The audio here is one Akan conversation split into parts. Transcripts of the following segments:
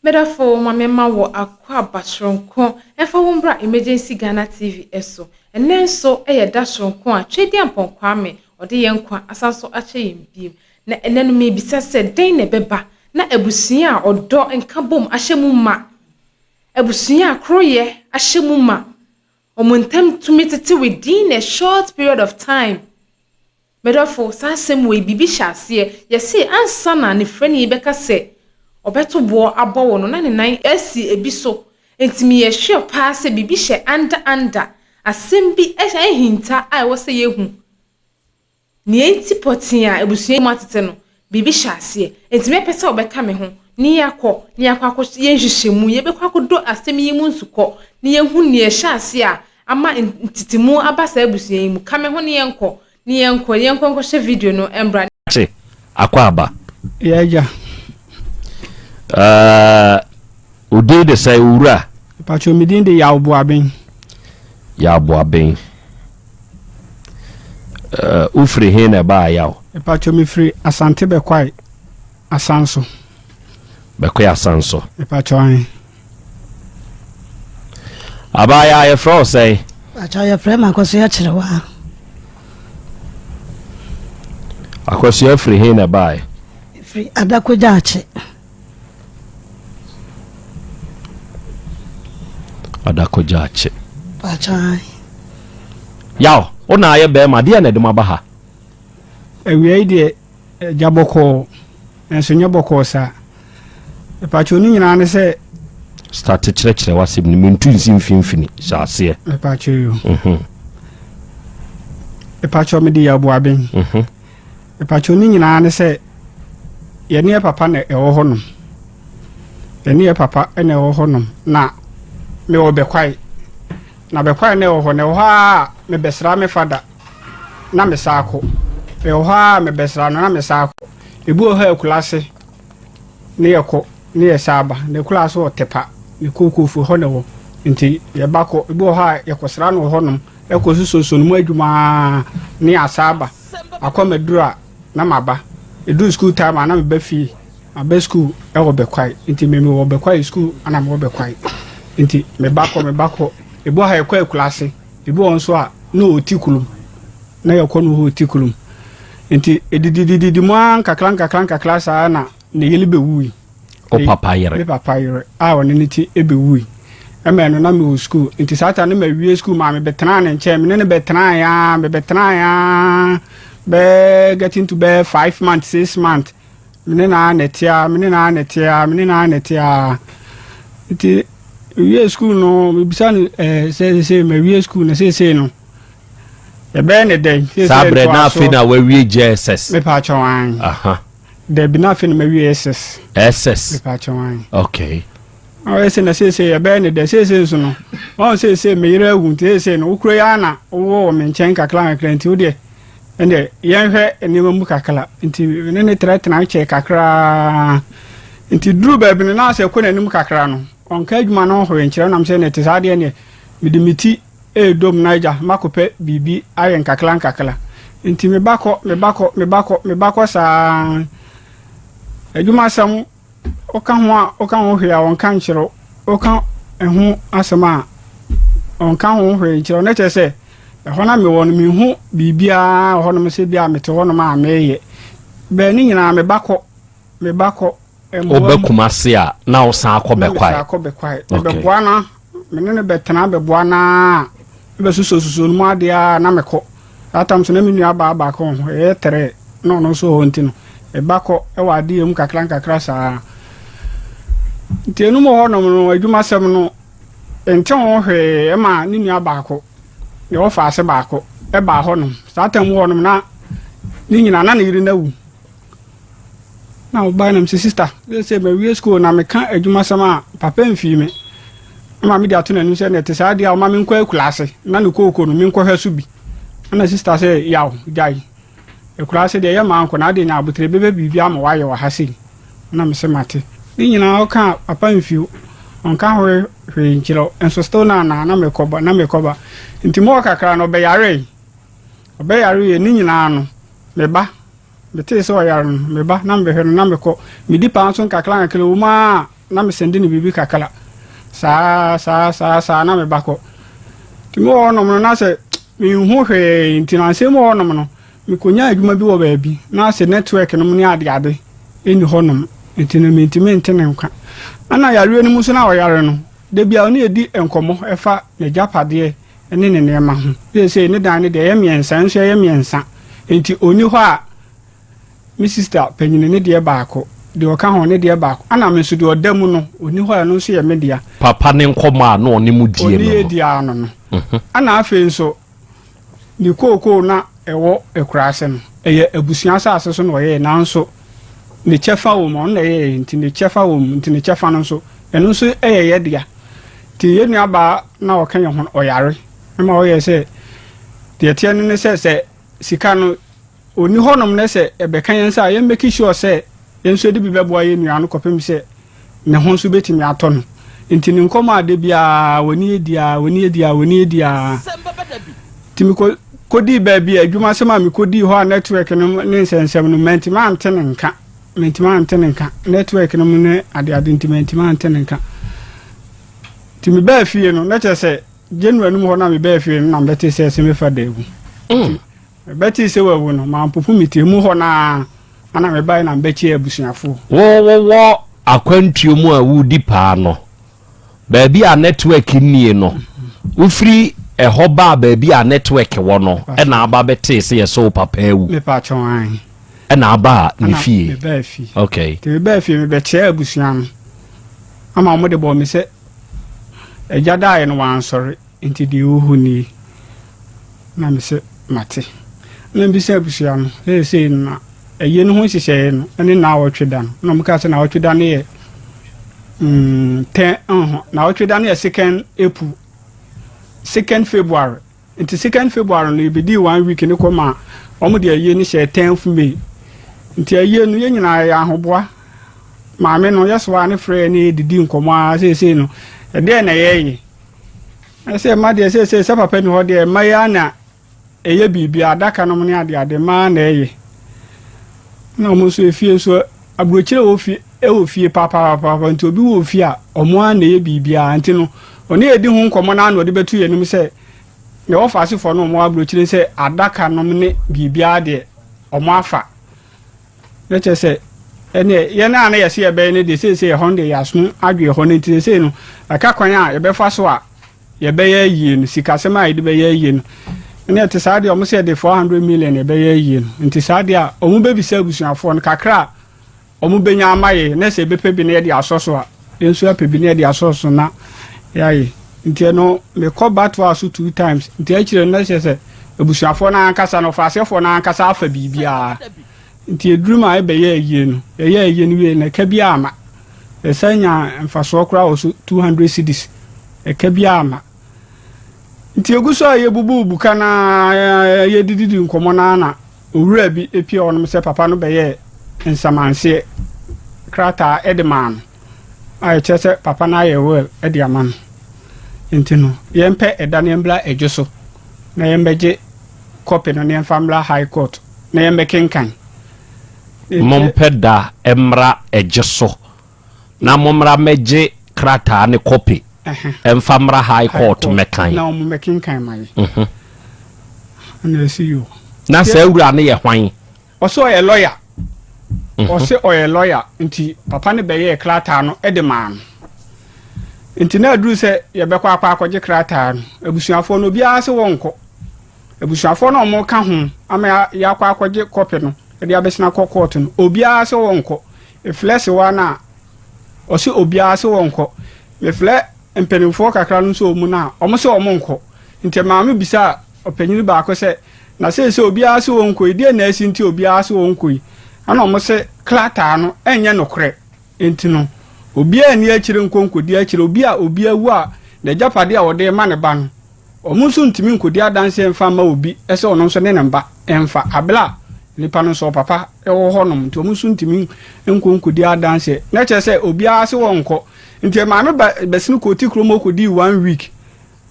Medɔfo ma me ma wo akwaaba soronko ɛmfa wo mbra Emergency Ghana TV so. Ɛnnɛ nso yɛ da soronko a Tweduampɔn Kwame ɔde yɛn nkwa asan so akyɛ yɛn bio. Na ɛnnɛ no mebisa sɛ dɛn na ɛbɛba na abusua a ɔdɔ nkabom ahyɛ mu ma, abusua a koroyɛ ahyɛ mu ma, wɔn ntam tumi tete within a short period of time. Me dɔfo, saa asɛm wei, biribi hyɛ aseɛ. Yɛse ansa na anifirani yi bɛka sɛ ɔbɛto boɔ abɔ wo no, na ne nan asi ebi so. Enti meyɛ sure paa sɛ biribi hyɛ under under, asɛm bi ahinta a ɛwɔ sɛ yɛhu. Nea enti pɔtee a abusua yi mu atete no, biribi hyɛ aseɛ. Enti mɛpɛ sɛ wobɛka me ho na yɛakɔ na yɛakɔ akɔyɛ nhwehwɛmu. Yɛbɛkɔ akɔdɔ asɛm yi mu nsukɔ na yɛahu nea ɛhyɛ aseɛ a ama ntetemu aba saa abusua yi mu. Ka me ho na yɛnkɔ na yɛnkɔ yɛnkɔ nkɔhwɛ video no mbra. Kye, akɔ aba. Yɛ agya. Wo din de sɛn, owura? Mpakyɛw, me din de Yaw Boaben. Yaw Boaben. Wofiri he na ɛbaa, Yaw? Mpakyɛw, mefiri Asante Bɛkwae Asanso. Bɛkwae Asanso. Mpakyɛw ahe. Abaayaa, yɛfrɛ wo sɛn? Mpakyɛw, yɛfrɛ me Akosua Kyerewaa. Akosua firi he na ɛbaeɛ? Firi Adakogya Akye. Adakogya Akye. Mpakyɛw ahe. Yaw, wo na ayɛ bɛrima, adeɛ na ɛde mo aba ha? Awia yi deɛ, agya, bɔkɔɔ, nanso nyɛ bɔkɔɔ saa. Mpakyɛw, ne nyinaa ne sɛ Start kyerɛkyerɛ w'asɛm no, mentu nsi mfimfini, hyɛ aseɛ. Mpakyɛw yo. Mpakyɛw, mede yɛ Aboaben. Mpakyɛw, ne nyinaa ne sɛ yɛne yɛ papa na ɛwɔ hɔnom. Yɛne yɛ papa na ɛwɔ hɔnom na mewɔ Bɛkwae. Na Bɛkwae na ɛwɔ hɔ na ɛwɔ hɔ a mebɛsra me fada na mesa akɔ. Ɛwɔ hɔ a mebɛsra no na mesa akɔ. Ebi wɔ hɔ a akuraase ne yɛkɔ ne yɛsa aba. Na akuraase wɔ Tepa ne Kookoofuo hɔ na ɛwɔ. Nti yɛba kɔ. Ebi wɔ hɔ a yɛkɔsra no wɔ hɔnom ɛkɔ soso no mu adwuma ne asa aba. Akɔ maduru a na maba. Ɛduru school time a na meba fie. Maba school ɛwɔ Bɛkwae. Nti me mewɔ Bɛkwae school ana mewɔ Bɛkwae. Nti meba kɔ meba kɔ. Ebi wɔ ha yɛkɔ akuraase. Ebi wɔ nso a na ɔti kurom. Na yɛkɔ no hɔ ɔti kurom. Nti edidididi mu ara nkakra nkakra nkakra saa na ne yere bɛwui. O papa yere? Me papa yere a ɔne ne ti bɛwui. Ɛmɛ no na mewɔ school. Nti saa ta no mawie school maa mebɛtenaa ne nkyɛn. Me ne no bɛtenaeɛ a mebɛtenaeɛ a bɛɛ getting to bɛɛ 5 months, 6 months. Me ne naa na ɛte a me ne naa na ɛte a me ne naa na ɛte a. Nti mewie school no, mebisa no sɛ seesei mawie school na seesei no yɛbɛyɛ ne dɛn? Saa berɛ na afei na wawie JSS? Mepa kyɛw an. Dabi, na afei na mawie SS. SS. Mepa kyɛw an. Ɔyɛ sɛ na seesei yɛbɛyɛ ne dɛ? Seesei nso no ɔn seesei me yere awu, nti seesei no wokuro yi ara na wowɔ wɔ me nkyɛn kakra kakra, nti wodeɛ ɛndeɛ yɛnhwɛ nneɛma mu kakra. Nti ne ne tenatena kyɛ kakraa, nti duru baabi no na sɛ kɔ n'anim kakra no ɔnka adwuma no hwee nkyerɛ nam sɛ ne te saa deɛ, neɛ mede me ti ɛɛdom na agya makɔpɛ biribi ayɛ nkakra nkakra. Nti meba kɔ meba kɔ meba kɔ meba kɔ saa adwuma asɛm woka ho a, woka ho hwee a ɔnka nkyerɛ wo. Woka ho asɛm a ɔnka ho hwee nkyerɛ wo. Na kyerɛ sɛ ɛhɔ na mewɔ no, menhu biribiara wɔ hɔnom sɛ bi a mete hɔnom a meyɛ bɛɛ ne nyinaa. Meba kɔ meba kɔ. Wobɛ Kumase a na wosan akɔ na Bɛkwae? Mesan akɔ Bɛkwae. Mebɛboa no, me ne no bɛtena bɛboa no a mebɛsusususu no mu adeɛ a na mekɔ. Saa tam so na me nua baa baako wɔ ho, ɛyɛ trɛ na ɔno nso wɔ hɔ, nti no ɛba kɔ ɛwɔ adeɛ mu kakra nkakra saa. Nti enum wɔ hɔnom no, adwumasɛm no nte ho hwee. Ɛma ne nua baako deɛ wɔfa ase baako ɛbaa hɔnom saa tam mu hɔnom na ne nyinaa na ne yere no awu. Na ɔbaa nam sɛ, "Sister, sɛ mawie school na meka adwumasɛm a papa mfii me ma mede ato n'anim sɛ na ɛte saa deɛ a, ɔma menkɔ akuraase na ne kooko no menkɔhwɛ so bi." Ɛna sister sɛ, "Yaw, gyae akuraase deɛ, ɛyɛ maa nkɔ na adeɛ nya abotere bɛbɛ biribi ama wayɛ wɔ ha sei." Na me sɛ mate. Ne nyinaa ɔka papa mfiw, ɔnka ho hwee nkyerɛ wo, nso still na na mekɔba na mekɔba. Nti mowɔ kakra no ɔbɛyaree. Ɔbɛyaree ne nyinaa no meba metee sɛ ɔyare no, meba na mebɛhwɛ no na mekɔ. Medi paa nso nkakra nkakra wɔ mu a. na mesɛnde no biribi kakra. Saa saa saa saa na meba kɔ. Nti mewɔ hɔnom no na sɛ menhu hwee nti na nsɛm wɔ hɔnom no mekɔnya adwuma bi wɔ baabi na sɛ network nom ne adeade ɛnni hɔnom nti no mentumi nte ne nka. Ɛna yareɛ no mu nso na ɔyare no da bi a ɔne yɛdi nkɔmmɔ ɛfa n'agyapadeɛ ne ne nneɛma ho. Seesei ne dan no deɛ ɛyɛ mmiɛnsa nso ɛyɛ mmiɛnsa nti ɔnni hɔ a me sister panyini ne deɛ baako deɛ ɔka ho ne deɛ baako ana me nso deɛ ɔda mu no ɔnni hɔ a ɛno nso yɛ me dea. Papa ne nkɔmmɔ a na ɔne mu die Ɔne no yɛ no. di ano no. Ana afei nso ne kookoo na ɛwɔ akuraase no ɛyɛ abusua asase so na ɔyɛɛ nanso ne kyɛfa wɔ mu ɔno na ɛyɛɛ nti ne kyɛfa wɔ mu nti ne kyɛfa no nso ɛno nso ɛyɛ yɛ dea nti yɛn nuabaa na ɔka yɛn ho no ɔyare ɛma ɔyɛ sɛ deɛ teɛ no ne sɛ sɛ sika no ɔni hɔnom ne sɛ ɛbɛka yɛn sɛ a yɛn make sure sɛ yɛn nso de bi bɛboa yɛn nua no kɔpem sɛ ne ho nso bɛtumi atɔ no nti ne nkɔmɔ a de biara wɔni edi a wɔni edi a wɔni edi a nti mekɔ kɔdii baabi a adwuma sɛm a mekɔdii hɔ a network no ne nsɛnsɛm no mantimi ante ne nka mantimi ante ne nka network no mu ne adeade nti mantimi ante ne nka nti mebaa fie no na kyerɛ sɛ January no mu hɔ na mebaa fie no na mebɛte sɛ sɛ mefa da awu. Mebɛte sɛ wawu no mampopo me tiri mu hɔ naa ana mebae na mebɛkyia abusuafoɔ. Wowɔ akwantuo mu a wodi paa no, baabi a network nnie no, wofiri ɛhɔ baa baabi a network wɔ no ɛna aba bɛtee sɛ yɛsɛ wo papa awu. Mepa kyɛw an. Ɛna aba ne Ana fie. mebaa fie. Okay. Nti mebaa fie mebɛkyia abusua no ama wɔn de bɔɔ me sɛ agya daeɛ no wansɔre nti deɛ ɛwɔ hɔ nie na me sɛ mate na mbisa abusua no seesei na ɛyɛ no ho nhyehyɛeɛ no ɛne naawɔtwe da no na wɔn kaa sɛ naawɔtwe da no yɛ 10 naawɔtwe da no yɛ 2nd April 2nd February nti 2nd February no yɛbɛdii one week ne kɔ ma wɔn de ayie no hyɛ 10th May nti ayie no yɛn nyinaa yɛ ahoboa maame no yɛsoa ne frɛ ne yɛdidi nkɔmmɔ a seesei no ɛdeɛ na yɛyɛ ɛsɛ mma deɛ seesei sɛ papa ni hɔ deɛ mma yi ana ɛyɛ biribi adaka nom ne adeade mmaa na ɛyɛ na wɔn nso efie nso aburokyire wɔ fie ɛwɔ fie papaapapa nti obi wɔ fie a ɔmo ara na ɛyɛ biribiara nti no ɔne yɛdi ho nkɔmmɔ na ano ɔde bɛto yɛn anim sɛ na ɛwɔ fasefoɔ no ɔmo aburokyire sɛ adaka nom ne biribiara deɛ ɔmo afa na kyerɛ sɛ ɛneɛ yɛn a na yɛsɛ yɛbɛyɛ no deɛ seesei ɛhɔ no deɛ yɛaso adwe ɛhɔ no nti seesei no ɛka kwan a yɛbɛfa so a yɛbɛyɛ ayie no sikasɛm a yɛde bɛyɛ ayie no ɛne ɛte saa deɛ ɔmo sɛ yɛde 400 million yɛbɛyɛ ayie no nti saa deɛ a ɔmo bɛbisa abusuafoɔ no kakra a ɔmo bɛnya ama yɛ na sɛ yɛbɛpɛ bi na yɛde asɔ so a yɛn nso apɛ bi na yɛde asɔ so na yɛayɛ nti ɛno mekɔ batoa so two times nti akyire no na kyerɛ sɛ abusuafoɔ no ankasa no ɔfaasefoɔ no ankasa afa biribiara nti eduru ma ɛbɛyɛ ayie no yɛyɛ ayie no wie na ɛka bi ama yɛsan nya mfasoɔ koraa wɔ so 200 cedis ɛka bi ama nti egu so a yɛbubu buka na yɛdididi nkɔmmɔ naa na owura bi epie hɔnom sɛ papa no bɛyɛ nsamanseɛ krataa ɛde maa no a ɛkyerɛ sɛ papa no ayɛ will ɛde ama no nti no yɛmpɛ ɛda no yɛmbra adwo so na yɛmbɛgye copy no na yɛmfa mmra high court na yɛmbɛkenkan. Mompɛ da mmra ɛgye so na mommra mɛgye krataa ne copy ɛmfa mmra high court mɛkan. Na ɔmo mɛkenkan ma yɛ. Ɛna ɛsi yo. Na saa wura no yɛ hwan? Ɔsɛ ɔyɛ lawyer. Ɔsɛ ɔyɛ lawyer nti papa no bɛyɛɛ krataa no ɛde maa no nti na aduru sɛ yɛbɛkɔ akɔ akɔgye krataa no abusuafoɔ no obiara sɛ wɔnkɔ abusuafoɔ no a wɔn ka ho ama yɛakɔ akɔgye copy no ɛde abɛsena kɔ court no obiara sɛ wɔnkɔ efilɛ sewa no a ɔsɛ obiara sɛ wɔnkɔ meflɛ mpanimfoɔ kakra no nso wɔ mu no a wɔn sɛ wɔn nkɔ nti maame bisa ɔpanyin baako sɛ na sɛ obiara sɛ wɔnkɔ yi deɛ na esi nti obiara sɛ wɔnkɔ yi ɛna wɔn sɛ krataa no ɛnyɛ nokorɛ nti no obiara ni akyire nkɔ nkɔdi akyire obi a obi awu a n'agyapadeɛ a wɔde ma ne ba no wɔn nso ntumi nkɔdi adanseɛ mfa mma obi ɛsɛ ɔno nso ne ne mba ɛmfa abela nipa no nso ɔpapa ɛwɔ hɔnom nti wɔn nso ntumi nkɔ nkɔdi adanseɛ na kyerɛ sɛ obiara sɛ wɔnkɔ nti maame ba bɛsini kɔɔti kurom ɔkɔdi one week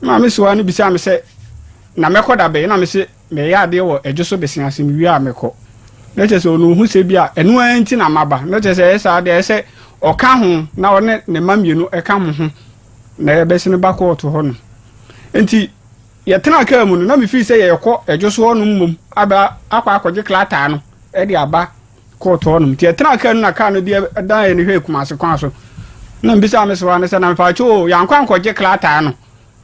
maame soa no bisa me sɛ na mɛkɔ da bɛyɛ na me sɛ mɛyɛ adeɛ wɔ ɛdwo so bɛsi ase mewie a mɛkɔ na kyerɛ sɛ ɔno ohu sɛ bi a ɛno ara nti na maba na kyerɛ sɛ ɛyɛ saa deɛ ɛsɛ. ɔka ho na ɔne ne mma mmienu ka mo ho na yɛbɛsene ba kɔɔto hɔ nom. Nti yɛtenaa kaa mu no, na mefii sɛ yɛrekɔ ɛdwo so hɔ nom mmom aba akɔ akɔgye krataa no de aba kɔɔto hɔ nom. Nti yɛtenaa kaa no na kaa no de dan yɛn hwɛɛ Kumase kwan so. Na mbisaa me sewa no sɛ, na mepaakyɛw o, yɛankɔ ankɔgye krataa no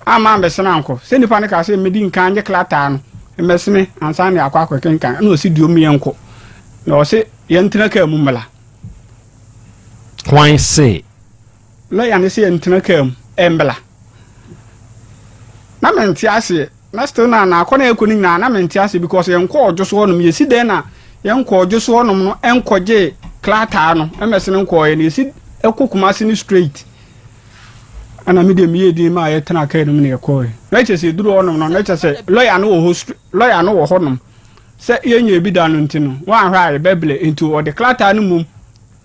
amma ambɛsene ankɔ? Sɛ nipa no kaa sɛ medi nkan nye krataa no mmɛsene ansa na yɛakɔ akɔkenkan. Ɛna ɔse duom yɛnkɔ. Na ɔse yɛntena kaa mu mmla. Hwan se? Lɔya no se yɛntena kaa mu mmla. Na mente aseɛ. Na still na na akɔ na yɛkɔ no nyinaa na mente aseɛ because yɛnkɔ ɔdwo so hɔnom. Yɛsi dɛn na yɛnkɔ ɔdwo so hɔnom no nkɔgye krataa no mmɛsene nkɔɔyɛ no. Yɛsi ɛkɔ Kumasi no straight. Ɛna me deɛ meyɛɛ din maa yɛtena kaa no mu na yɛkɔɔɛ. Na kyerɛ sɛ yɛduru hɔnom no na kyerɛ sɛ lɔya no wɔ hɔ lɔya no wɔ hɔnom. Sɛ yɛnyɛɛ bi da no nti no, woanhwɛ a yɛbɛblɛ. Nti ɔde krataa no mmom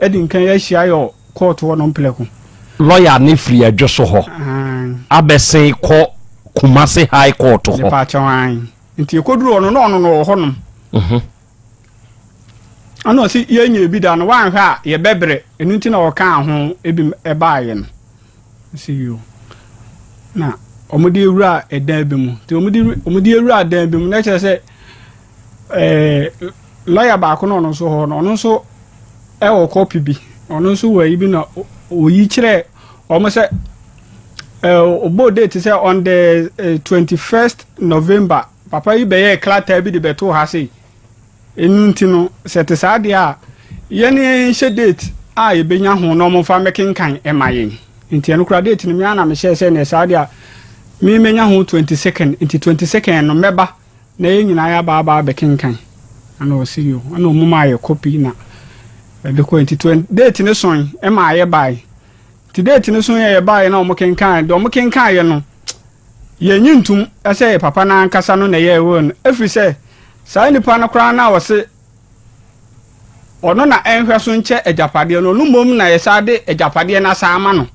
adi nkan ahyia yɛ wɔ kɔɔto hɔ nom plɛko. Lɔya no firi Adwoso hɔ abɛsen kɔ Kumasi High Court hɔ. Mepaakyɛw, aane. Nti yɛkɔduru hɔ no, na ɔno no ɔwɔ hɔ nom. Ɛna ɔse yɛnyɛɛ bi da no, woanhwɛ a yɛbɛbrɛ. Ɛno nti na ɔkaa ho bi baeɛ no. Ɔse yoo. Na wɔde awura ɛdan bi mu. Nti wɔde wɔde awura dan bi mu na kyerɛ sɛ ɛɛ lɔya baako na ɔno nso hɔ no, ɔno nso ɛwɔ kɔpi bi. Ɔno nso wɔ ayi bi na oyi kyerɛ wɔn sɛ ɛɛ ɔbɔɔ date sɛ on the 21st November papa yi bɛyɛɛ krataa bi de bɛtoo ha sei. Eno nti no, sɛ ɛte saa deɛ a, yɛn nhyɛ date a yɛbɛnya ho na wɔmfa mmɛkenkan mma yɛn. Nti ɛno koraa date no me ara na mehyɛɛ sɛ neɛ saa deɛ a, me mɛnya ho 22nd, nti 22nd no mɛba na yɛn nyinaa yɛaba aba abɛkenkan. Ɛna ɔse yo, ɛna wɔn maa yɛ copy na yɛde kɔɛ. Nti date no soe maa yɛbaeɛ. Nti date no soe a yɛbaeɛ na wɔkenkan, deɛ wɔkenkaeɛ no, Yennye ntom sɛ ɛyɛ papa no ankasa no na ɛyɛɛ will no, ɛfiri sɛ saa nipa no koraa no a ɔse ɔno na ɛnhwɛ so nkyɛ agyapadeɛ no, ɔno mmom na yɛsan de agyapadeɛ no asan ama no.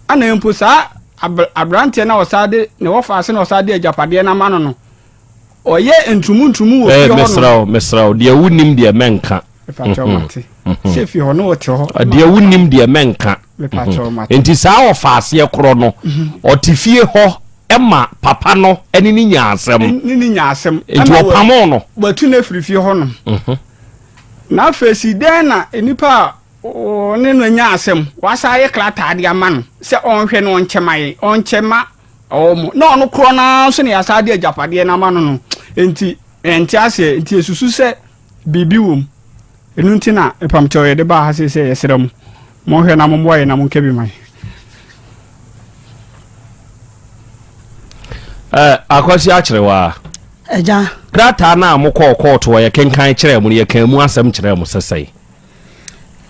Ana mpo saa aberanteɛ no a ɔsan de ne wɔfa ase na ɔsan de agyapadeɛ no ama no no, ɔyɛ ntumu ntumu wɔ fie hɔ no. Mesrɛ wo, mesrɛ wo, deɛ wonim deɛ mɛnka. Mepakyɛw mate. Sɛ fie hɔ no wɔte hɔ. Deɛ wonim deɛ mɛnka. Mepakyɛw mate. Nti saa ɔfa aseɛ korɔ no, ɔte fie hɔ ma papa no ne ne nya asɛm. Ne ne nya asɛm. Nti ɔpamoo no. Watu no afiri fie hɔ nom. Na afei si dɛn na nnipa a ɔne no anya asɛm, wasa ayɛ krataa de ama no sɛ ɔnhwɛ na ɔnkyɛ ma yɛn, ɔnkyɛ ma wɔn. Na ɔno korɔ no ara nso na yɛasa de agyapadeɛ no ama no no. Nti ɛnte aseɛ. Nti esusu sɛ Biribi wom. Ɛno nti na mpamkyɛw yɛde baa ha sei sɛ yɛsrɛ mo, monhwɛ na mommoa yɛn na monka bi ma yɛn. Eh, Akwasi Akyerewaa. Agya. Krataa no a mokɔɔ kɔɔto hɔ yɛkenkan kyerɛɛ mo no, yɛkaa mu asɛm kyerɛɛ mo sɛ sɛn?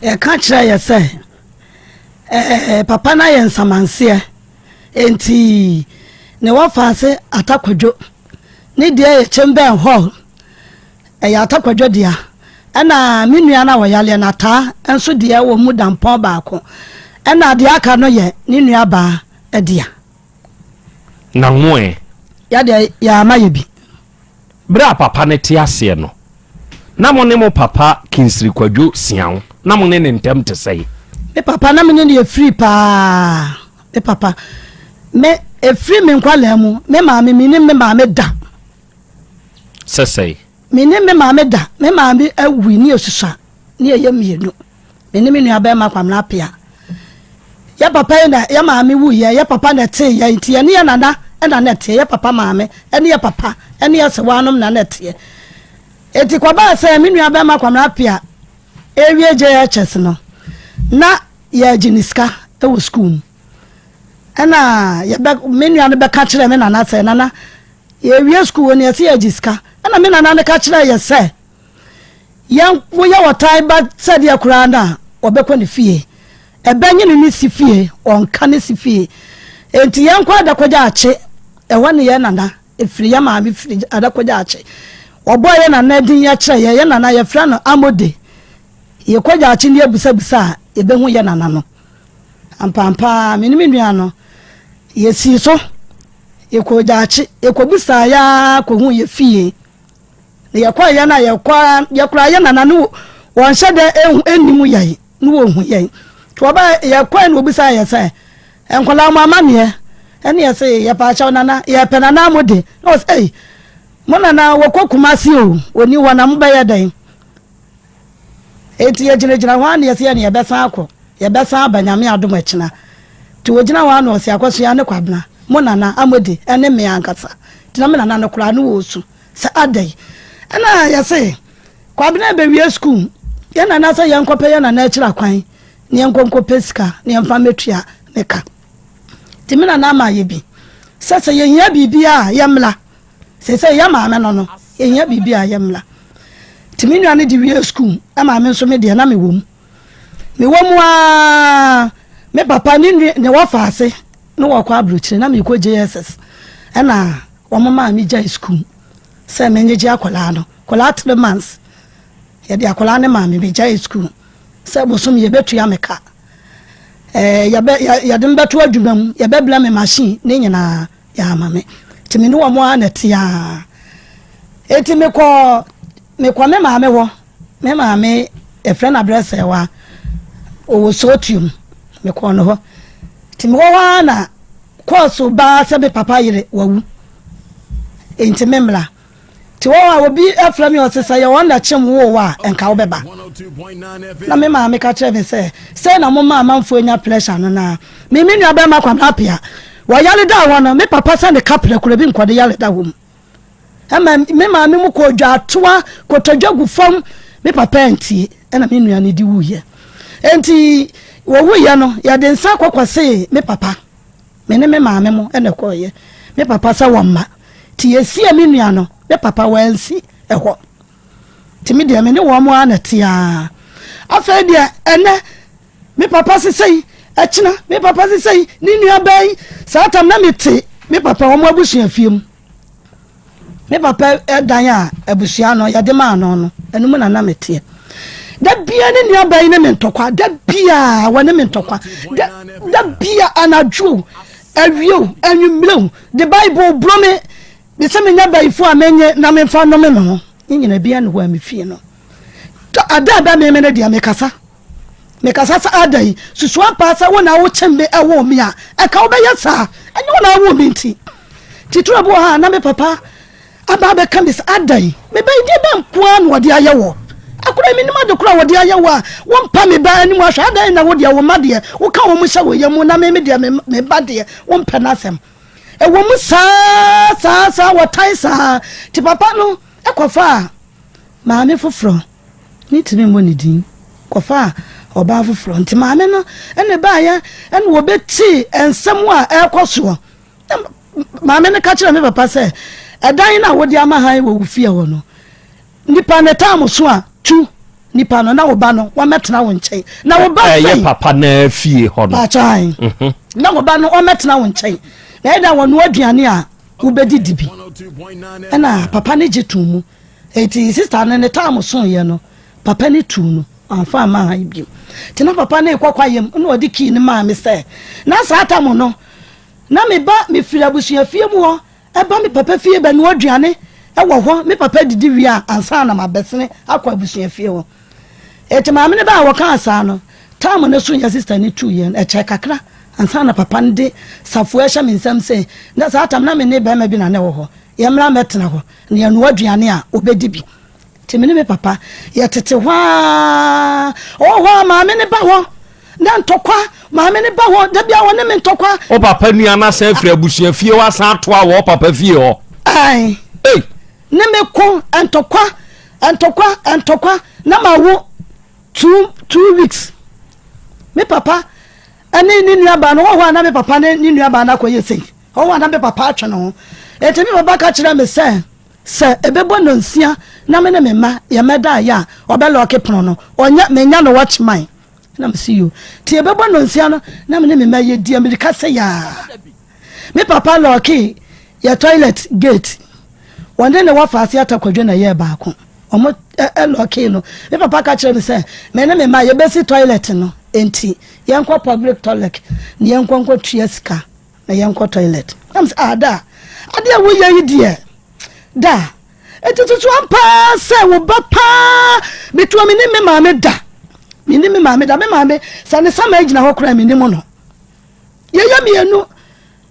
Yɛka kyerɛɛ yɛ sɛ, eh, papa no ayɛ nsamanseɛ, enti ne wɔfaase Atta Kwadwo ne deɛ yɛ Chamber Hall. Ɛyɛ Atta Kwadwo dea. Ɛna me nua no a ɔyareɛ no, Ataa nso deɛ wɔ mu dampɔn baako. Ɛna deɛ aka no yɛ ne nua baa dea. Na mo ɛ? Yɛ deɛ yɛama yɛ bi. Berɛ a papa no te aseɛ no, na mo ne mo papa Kinsiri Kwadwo Siaw, na mo ne ne ntam te sɛn? Me papa, na me ne no yɛ firi paa. Me papa, me, ɛfiri me nkwadaa mu, me maame, mennim me maame da. Sɛ sɛe. Me ne me maame da. Me maame awui ne yɛsusua ne yɛyɛ mmienu. Me ne me nua bɛrima Kwamina Apea. Yɛ papa yi na yɛ maame wuiɛ, yɛ papa na ɛtee yɛn nti yɛne yɛ nana na na ɛteɛ. Yɛ papa maame ne yɛ papa ne yɛ sewaanom na na ɛteɛ. Enti kɔbaa sɛ me nua bɛrima Kwamina Apea ɛrewie JHS no, na yɛregye ne sika wɔ sukuu mu. Ɛna yɛbɛ me nua no bɛka kyerɛɛ me nana sɛ, Nana, Yɛrewie sukuu hɔ no, yɛse yɛregye sika. Ɛna me nana no ka kyerɛɛ yɛ sɛ, yɛn woyɛ ɔtan ba sɛdeɛ koraa no a, ɔbɛkɔ ne fie. Ɛbɛ nye no ne si fie, ɔnka ne si fie. Enti yɛnkɔ Adakɔgya Akye, ɛhɔ ne yɛn nana firi, yɛn maame firi Adakɔgya Akye. Ɔbɔɔ yɛn nana din kyerɛɛ yɛn, yɛn nana yɛfrɛ no Amode. Yɛkɔ Gyaakye ne yɛbisabisa a, yɛbɛhu yɛn nana no. Ampaampa ara, me ne me nua no, yɛsii so. Yɛkɔɔ gyaakye, yɛkɔbisaa yɛ ara kɔhuu yɛ fie. Na yɛkɔeɛ no a yɛkɔ ara, yɛkoraa yɛ nana no wɔnhyɛ da nnim yɛn, na wɔhu yɛn. Nti wɔbaeɛ, yɛkɔe na wɔbisaa yɛ sɛ, Nkwadaa mo amaneɛ? Ɛne yɛse, Yɛpaakyɛw Nana, yɛpɛ Nana Amode. Na wɔse, Ei, mo Nana wɔkɔ Kumasi o, ɔnni hɔ na mobɛyɛ dɛn? Enti yɛgyinagyina hɔ ara na yɛse yɛne yɛbɛsan akɔ, yɛbɛsan aba Nyame adom akyina. Nti wɔgyina hɔ ara na ɔse Akosua ne Kwabena, mo Nana Amode ne me ankasa. Nti na me Nana no koraa ne ɔresu sɛ adɛn? Ɛna yɛse Kwabena rebɛwie sukuu, yɛn Nana sɛ yɛnkɔpɛ yɛn Nana akyiri akwan na yɛnkɔ nkɔpɛ sika na yɛmfa mmɛtua ne ka. Nti me Nana ama yɛ bi sɛ sɛ yɛhia biribi a yɛmmra. Seesei yɛ maame no no, yɛhia biribi a yɛmmra. Nti me nua no de wie sukuu, ɛma me nso me deɛ na mewɔ mu. Mewɔ mu ara, me papa ne nua ne wɔfa ase ne wɔkɔ aburokyire na mekɔ JSS. Ɛna wɔn maa me gyae sukuu sɛ menyegye akwadaa no. Akwadaa 3 months, yɛde akwadaa no maa me, megyae sukuu sɛ bosom yɛbɛtua me ka. Ɛɛ yɛbɛ yɛde me bɛto adwuma mu, yɛbɛbrɛ me machine ne nyinaa. Yɛama me. Nti me ne wɔn ara na ɛte ara. Enti mekɔ mekɔ me maame hɔ. Me maame yɛfrɛ no Abrɛsɛwa. Ɔwɔ Sootuom. Mekɔɔ no hɔ. Nti mewɔ hɔ ara na kɔɔso baa sɛ me papa yere wawu. Enti me mmra. Nti wɔ hɔ a obi frɛ me ɔse sɛ yɛ wɔn na kyem woo wo a nka wobɛba. Na me maame ka kyerɛ me sɛ sɛi na moma amanfoɔ nya pressure no na me me nua bɛrima Kwabena Apea wɔyare da hɔ no me papa sɛ ne kaprɛ kora bi nkɔde yare da hɔ mu. Ɛma me maame mu kɔɔ dwatoa kotodwe gu fam me papa antie ɛna me nua no de wuiɛ. Enti wɔwuiɛ no yɛde nsa kɔkɔsee me papa. Me ne me maame mo na ɛkɔeɛ. Me papa sɛ wɔmma. Nti yɛsiee me nua no, me papa wansi ɛhɔ. Nti me deɛ me ne wɔn ara na ɛte ara. Afei deɛ ɛnɛ me papa se sei, ɛkyena me papa se sei, ne nua bɛn. Saa tam na mete me papa wɔn abusua fie mu. Me papa dan a abusua no yɛde maa no no, ɛno mu na na meteɛ. Da bia ne nuabaa yi ne me ntɔkwa, da bia wɔne me ntɔkwa, da, da bia anadwo o, awia o, anwummerɛ o, de Bible boro me, me sɛ menya bayifo a menye na memfa nnome me ho. Ne nyina bia ne hɔ a mefie no. Ada a ɛbɛmee me no deɛ mekasa. Mekasa sɛ ada yi, susu ampa sɛ wo na wokyem me ɛwoo me a, ɛka wobɛyɛ saa? Ɛnyɛ wo na wowoo me nti. Titire bi wɔ hɔ a na me papa aba abɛka me sɛ ada yi, me ba yi deɛ bɛn nko ara na wɔde ayɛ wɔ? Akora yi menim ade korɔ a wɔde ayɛ wɔ a wompa me ba anim ahwɛ. Adɛn na wo deɛ wo mma deɛ woka wɔn hyɛ wo yam na me me deɛ me ba deɛ wompɛ n'asɛm. Ɛwɔ mu saa saa saa wɔtan saa. Nti papa no kɔfaa maame foforɔ. Mentumi mmɔ ne din, kɔfaa ɔbaa foforɔ. Nti maame no ne baeɛ ɛna wɔbɛtee nsɛm a ɛrekɔ soɔ. Na maame no ka kyerɛ me papa sɛ, ɛdan no a wode ama han wɔ wo fie hɔ no, nipa ne tam so a tu nipa no na wo ba no wɔmmɛtena wo nkyɛn. Na wo ba sɛn? Ɛyɛ papa na fie hɔ no. Paakyan. Mhm. Na wo ba no wɔmmɛtena wo nkyɛn. Na ɛda wɔnoa aduane a wobɛdidi bi. Ɛna papa no gye too mu. Enti sista no ne time soeɛ no, papa no tuu no, wamfa amma ha bio. Nti na papa no rekɔ kwaeɛ mu na ɔde kii no maa me sɛ, na saa tam no, na meba mefiri abusuafie mu hɔ ɛba me papa fie bɛnoa aduane wɔ hɔ, me papa didi wie a ansa na mabɛsene akɔ abusuafie hɔ. Enti maame no baa wɔkaa saa no, tam no soeɛ sista no tuu yɛn, ɛkyɛɛ kakra ansa na papa no de safoa ɛhyɛ me nsam sɛ, na saa tam na me ne barima bi na na ɛwɔ hɔ, yɛmmra mmɛtena hɔ. Na yɛnoa aduane a, ɔbɛdi bi. Nti me ne me papa, yɛtete hɔ ara. Ɔwɔ hɔ a, maame no ba hɔ, na ntɔkwa. Maame no ba hɔ, da biara ɔne me ntɔkwa. Wo papa nua no asan afiri abusua fie hɔ asan atoa wɔ papa fie hɔ. Ae. Ei! Ne me ko, ntɔkwa, ntɔkwa, ntɔkwa. Na mawo 2 2 weeks. Me papa ne ne nuabaa no, ɔwɔ hɔ a na me papa ne ne nuabaa no akɔyɛ sei. Ɔwɔ a na me papa atwe ne ho. Enti me papa ka kyerɛɛ me sɛ, sɛ ɛbɛbɔ nnɔnsia na me ne me mma yɛmmɛda ayɛ a, ɔbɛlɔɔke pono no. Ɔnyɛ, menya no watchman. Na mese yo. Nti ɛbɛbɔ nnɔnsia no, na me ne me mma yɛdi amirika sɛ yaa. Me papa lɔɔkee yɛ toilet gate. Wɔne ne wɔfa ase atakwadwo na ɛyɛɛ baako. Wɔn lɔɔkee no. Me papa ka kyerɛɛ me sɛ, me ne me mma yɛbɛsi toilet no, enti yɛnkɔ public toilet na yɛnkɔ nkɔtua sika. Na yɛnkɔ toilet. Na mesɛ, ah da, adeɛ a woyɛ yi deɛ, da, ɛti susu ampaa sɛ wo ba paa, metua me ne me maame da. Mennim me maame da. Me maame, sɛ ne saman gyina hɔ koraa a, mennim no. Yɛyɛ mmienu.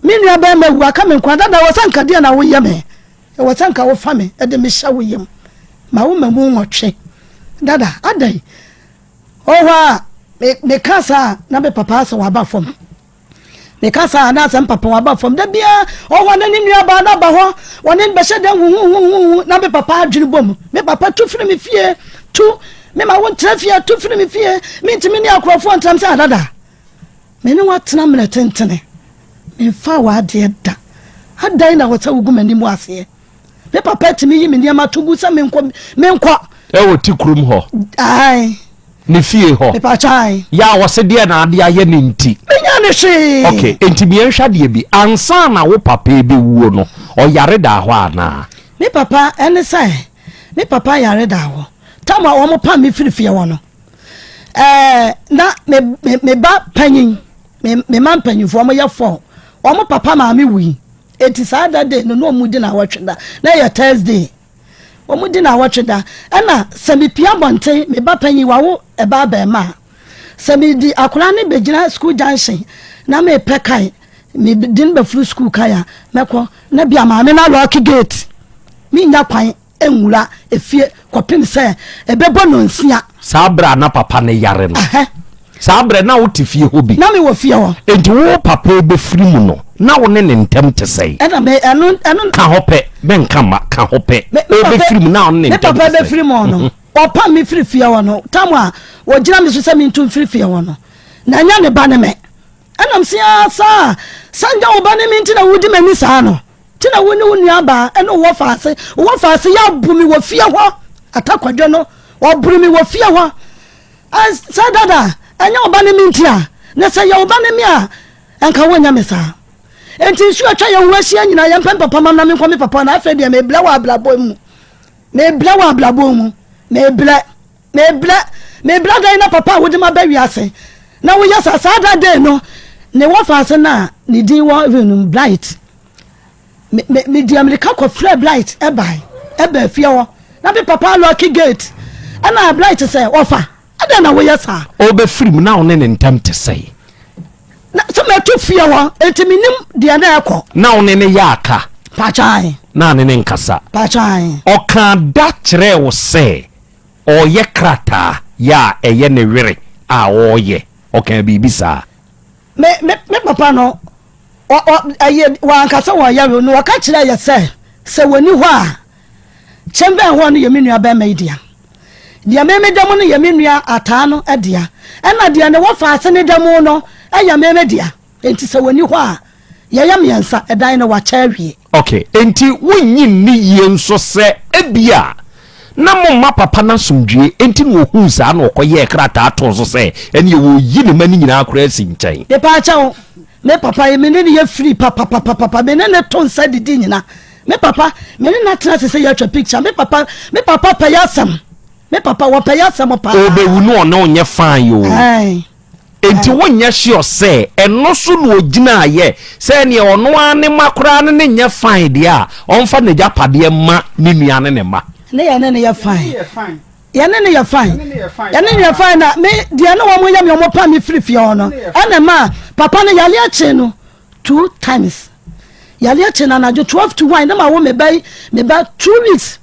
Me nua barima awu aka me nko ara. Dada, ɛwɔ sɛ nka deɛ na woyɛ me. Ɛwɔ sɛ nka wofa me de me hyɛ wo yam. Ma wo mma mu nwɔtwe. Dada, adɛn? Ɔwɔ hɔ a, me, meka saa a, na me papa asɛ waba fam. Meka saa a, na asɛ me papa waba fam. Da biara, ɔwɔ hɔ na ne nuabaa no aba hɔ. Wɔne no bɛhyɛ dan huhuhuhu na me papa adwene bɔ mu. Me papa tu firi me fie, tu. Me ma wo ntra fie, tu firi me fie. Mentumi ne akorɔfoɔ ntra. Mesɛ, adada, me ne wo atena mmerɛ tentene. Memfaa w'adeɛ da. Adɛn na wɔ sɛ wogu m'anim aseɛ? Me papa tumi yi me nneɛma to gu sɛ menkɔ menkɔ. Ɛwɔ ti kurom hɔ. Ae. Ne fie hɔ. Mepakyɛ ae. Yɛ a wɔse deɛ na ade ayɛ ne nti. Menya ne hwee. Ok, enti meɛnhwɛ adeɛ bi. Ansa na wo papa rebɛwuo no, ɔyare daa hɔ anaa? Me papa, ɛne sɛ, me papa yare daa hɔ. Tam a wɔn pam me firi fie hɔ no, ɛɛ, na me, me, me ba panyin, me, me ma mpanyinfoɔ, wɔn yɛ fɔɔ. Wɔn papa maame wui. Enti saa da day no na wɔn di naawɔtwe da. Na ɛyɛ Thursday. Wɔn di naawɔtwe da. Ɛna sɛ mepie abɔnten, me ba panyin wawo ɛba abɛɛmaa. Sɛ medi akwadaa no bɛgyina school junction na mepɛ kae, mede no bɛforo school kae a, mɛkɔ na bia maame no alɔɔke gate. Mennya kwan nwura efie kɔpem sɛ ɛbɛbɔ nɔnsia. Saa berɛ a na papa no yare no, saa berɛ na wote fie hɔ bi? Na mewɔ fie hɔ. Enti wo papa rebɛfiri mu no, na wo ne ne ntam te sɛn? Ɛna me, ɛno, ɛno. Ka hɔ pɛ, menka mma, ka hɔ pɛ. Ɔrebɛfiri mu na wo ne ne ntam te sɛn? Me papa bɛfiri mu no, ɔpam me firi fie hɔ no, tam a wɔgyina me so sɛ mentu mfiri fie hɔ no, na ɛnyɛ ne ba ne me. Ɛna mese, aa saa, sɛ nyɛ wo ba ne me nti na wodi m'ani saa no. Nti na wo ne wo nuabaa ne wo wɔfaase, wo wɔfaase yɛ abu me wɔ fie hɔ, atakwadwo no, wɔboro me wɔ fie hɔ. Sɛ dada, ɛnyɛ wo ba ne me nti a, na sɛ yɛ wo ba ne me a, ɛnka wonyɛ me saa. Enti nsuo atwa yɛn ho ahyia nyinaa, yɛmpɛ me papa mam na menkɔ me papa na afei deɛ mebrɛ wɔ abrabɔ mu. Mebrɛ wɔ abrabɔ mu. Mebrɛ. Mebrɛ. Mebrɛ dɛn na papa a wode ma ba wiase na woyɛ saa. Saa da day no, ne wɔfaase no a ne din wɔ no, Blight. Me me medi amirika kɔfrɛɛ Blight bae, ɛbaa fie hɔ. Na me papa alɔɔke gate. Ɛna Blight sɛ, Wɔfa, adɛn na woyɛ saa? Ɔrebɛfiri mu na wo ne ne ntam te sɛn? Na sɛ matu fie hɔ, enti menim deɛ na ɛkɔ. Na wo ne no yɛ aka? Paakyae. Na ne ne nkasa? Paakyae. Ɔkaa da kyerɛɛ wo sɛ ɔreyɛ krataa yɛ a ɛyɛ ne were a ɔreyɛ? Ɔkaa biribi saa? Me, me, me papa no, ɔ, ɔ, ɛyɛ, wanka sɛ wɔyɛ no, na ɔka kyerɛɛ yɛ sɛ, sɛ wɔnni hɔ a, kyɛmbɛn hɔ no yɛ me nua bɛrima yi dea. Deɛ me meda mu no yɛ me nua ataa no dea, ɛna deɛ ne wɔfaase no da mu no yɛ me me dea. Enti sɛ wɔnni hɔ a, yɛyɛ mmiɛnsa, ɛdan no wɔakyɛ awie. Ok, enti wonnye nni yie nso sɛ ebia na momma papa no asomdwoeɛ enti na ɔhuu saa na ɔkɔyɛɛ krataa too so sɛ ɛneɛ wɔreyi ne mma no nyinaa koraa asi nkyɛn. Mepaakyɛw, me papa yi, me ne no yɛ free papapapapa, me ne no to nsa didi nyina. Me papa, me ne no atena ase sɛ yɛatwa picture. Me papa, me papa pɛ yɛ asɛm. Me papa, wɔpɛ yɛ asɛm paa. Ɔbɛwu no ɔne wo nyɛ fine oo. Ae. Enti wonyɛ sure sɛ ɛno so na ogyinaeɛ sɛ ɛneɛ ɔno ara ne mma koraa ne no nyɛ fine deɛ a, ɔmfa n'agyapadeɛ mma ne nua ne ne mma? Ne yɛne no yɛ fine. Yɛne no yɛ fine. Yɛne no yɛ fine na me deɛ ne wɔn yɛ me wɔn pam me firi fie hɔ no ɛna ɛma papa no yareɛ kyee no two times. Yareɛ kyee no anadwo 12 to 1 ne ma wo me ba yi me ba 2 weeks.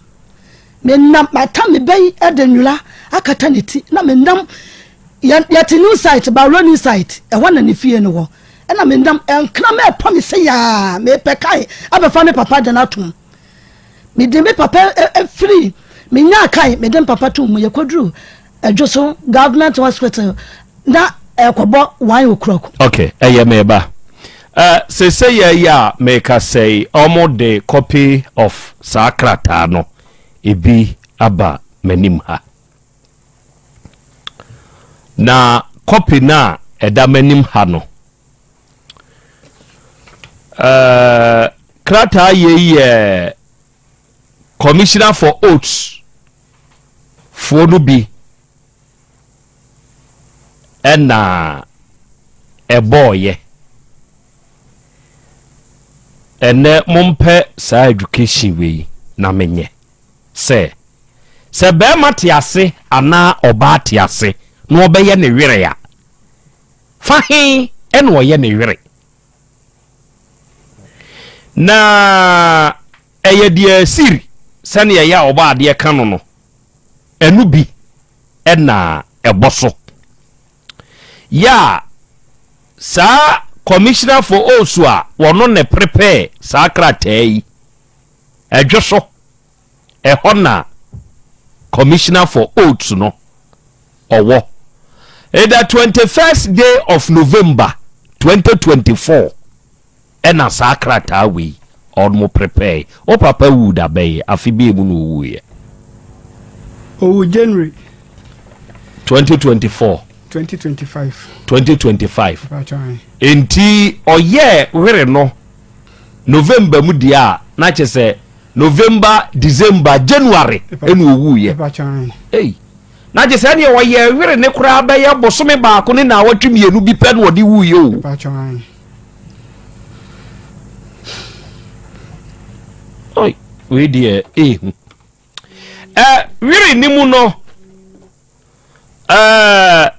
Menam matam me ba yi de nwera akata ne ti na menam yɛte new site Bawuro new site ɛhɔ na ne fie no wɔ ɛna menam nkra mɛpɔ me sɛ yaa mepɛ kae abɛfa me papa de no atom mede me papa firi menyaa kae mede me papa tom mu yɛkɔduru adwo so government hospital na ɛkɔbɔ 1 o'clock. Ok, ɛyɛ meba. Uh, sese yɛ yi a meka sɛi ɔmo de copy of saa krataa no ebi aba m'anim ha. Na copy no a ɛda m'anim ha no, uh, krataa yei yɛ Commissioner for Oaths foɔ no bi ɛna ɛbɔɔyɛ. Ɛnɛ mompɛ saa education wei na menyɛ sɛ sɛ bɛrima te ase anaa ɔbaa te ase. na ɔbɛyɛ ne werɛ a, fa he na ɔyɛ ne werɛ? Na ɛyɛ deɛ Siri sɛdeɛ ɛyɛ a ɔbɔ adeɛ ka no no, ɛno bi na ɛbɔ so. Yɛ a saa Commissioner for Oaths a wɔno na prepare saa krataa yi, ɛdwo so, ɛhɔ na Commissioner for Oaths no ɔwɔ. The 21st day of November 2024 ɛna saa krataa wei ɔmo prepare. Wo papa wu da bɛyɛ afe bɛɛ mu na ɔwuiɛ? Owu January. 2024. 2025. 2025. Nti ɔyɛɛ were no November mu deɛ a, na kyɛ sɛ November, December, January ɛna ɔwuiɛ. Ei, na kyɛ sɛ ɛneɛ ɔyɛ were ne koraa bɛyɛ bosome baako ne naawɔtwe mmienu bi pɛ na ɔde wuiɛ o. Oi, wei deɛ ehu. Ɛ were ne mu no, ɛɛ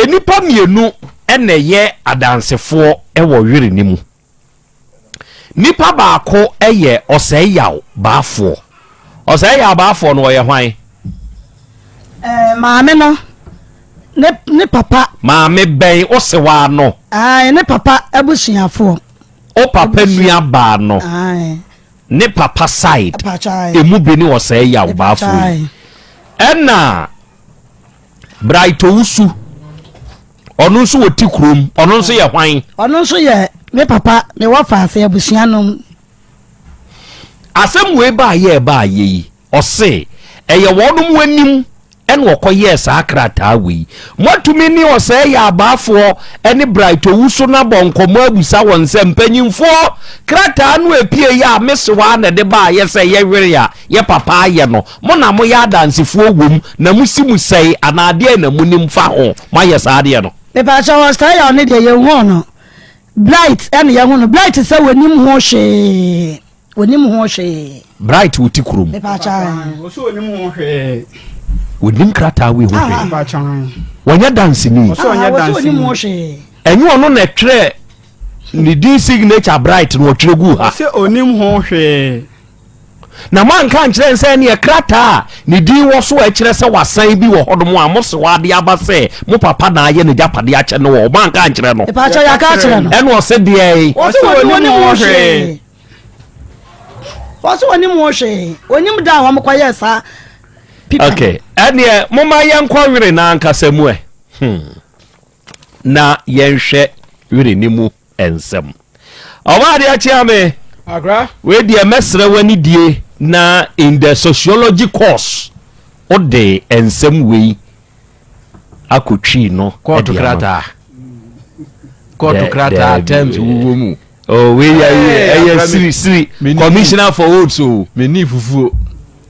nnipa mmienu ɛna ɛyɛ adansefoɔ ɛwɔ were ne mu. Nipa baako ɛyɛ Ɔsɛe Yaw Baafoɔ. Ɔsɛe Yaw Baafoɔ no ɔyɛ hwan? Ɛɛ maame no ne ne papa. Maame bɛn osewaa no? Ae, ne papa abusuafoɔ. O papa nua baa no. Ae. Ne papa side. Emu bi ne Ɔsɛe Yaw Baafoɔ yi. Ɛna Bright Owusu, ɔno nso wɔ ti kurom, ɔno nso yɛ hwan? Ɔno nso yɛ me papa ne wɔfa ase abusua nom. Asɛm wei baayɛ baayɛ yi, ɔse ɛyɛ wɔnom anim ɛna ɔkɔyɛɛ saa krataa wei. Moatumi ne Ɔsɛe Yɛ Abaafoɔ ne Bright Owusu no abɔ nkɔmmɔ abusa wɔn sɛ, mpanyimfoɔ, krataa no epie yi a mesewaa na ɛde baayɛ sɛ yɛwere a yɛ papa ayɛ no, mo na moyɛ adansefoɔ wom na mosi mu sɛe anaa deɛn na monim fa ho moayɛ saa adeɛ no? Mepaakyɛw, Ɔsɛe Yaw no deɛ yɛnhuu no. Bright ɛna yɛhu no. Bright sɛ wɔnim ho hwee. Onim ho hwee. Bright wo ti kurom. Ɔsɛ onim ho hwee. Onim krataa wei ho hwee. Wɔnyɛ danseni. Ɔsɛ ɔnyɛ danseni. Ɛnyɛ ɔno na ɛtwerɛ ne din signature Bright na ɔtwerɛ gu ha. Ɔsɛ onim ho hwee. Na moanka ankyerɛ no sɛ ɛneɛ krataa a ne din wɔ so a ɛkyerɛ sɛ wasan bi wɔ hɔnom a mo sewa de aba sɛ mo papa na ayɛ n'agyapadeɛ akyɛ no wɔ hɔ, moanka ankyerɛ no? Mepaakyɛw, yɛaka akyerɛ no. Ɛna ɔse deɛn? Ɔse wɔnim ho hwee. Ɔse wɔnim ho hwee. Wɔnim da a wɔn kɔyɛɛ saa pipa. Okay, ɛneɛ moma yɛnkɔ were no ankasa mu ɛ. Na yɛnhwɛ were no mu nsɛm. Ɔbaa adeɛ akyea me. Akra. Wei deɛ mɛsrɛ w'anidie na in the sociology course wode nsɛm wei akɔtwii no Kɔɔto de ama. krataa. Kɔɔto krataa terms wowɔ mu. Oh, wei yɛ Hey, ɛyɛ akra me- siri siri me ni- commissioner for oaths o. Menni fufuo.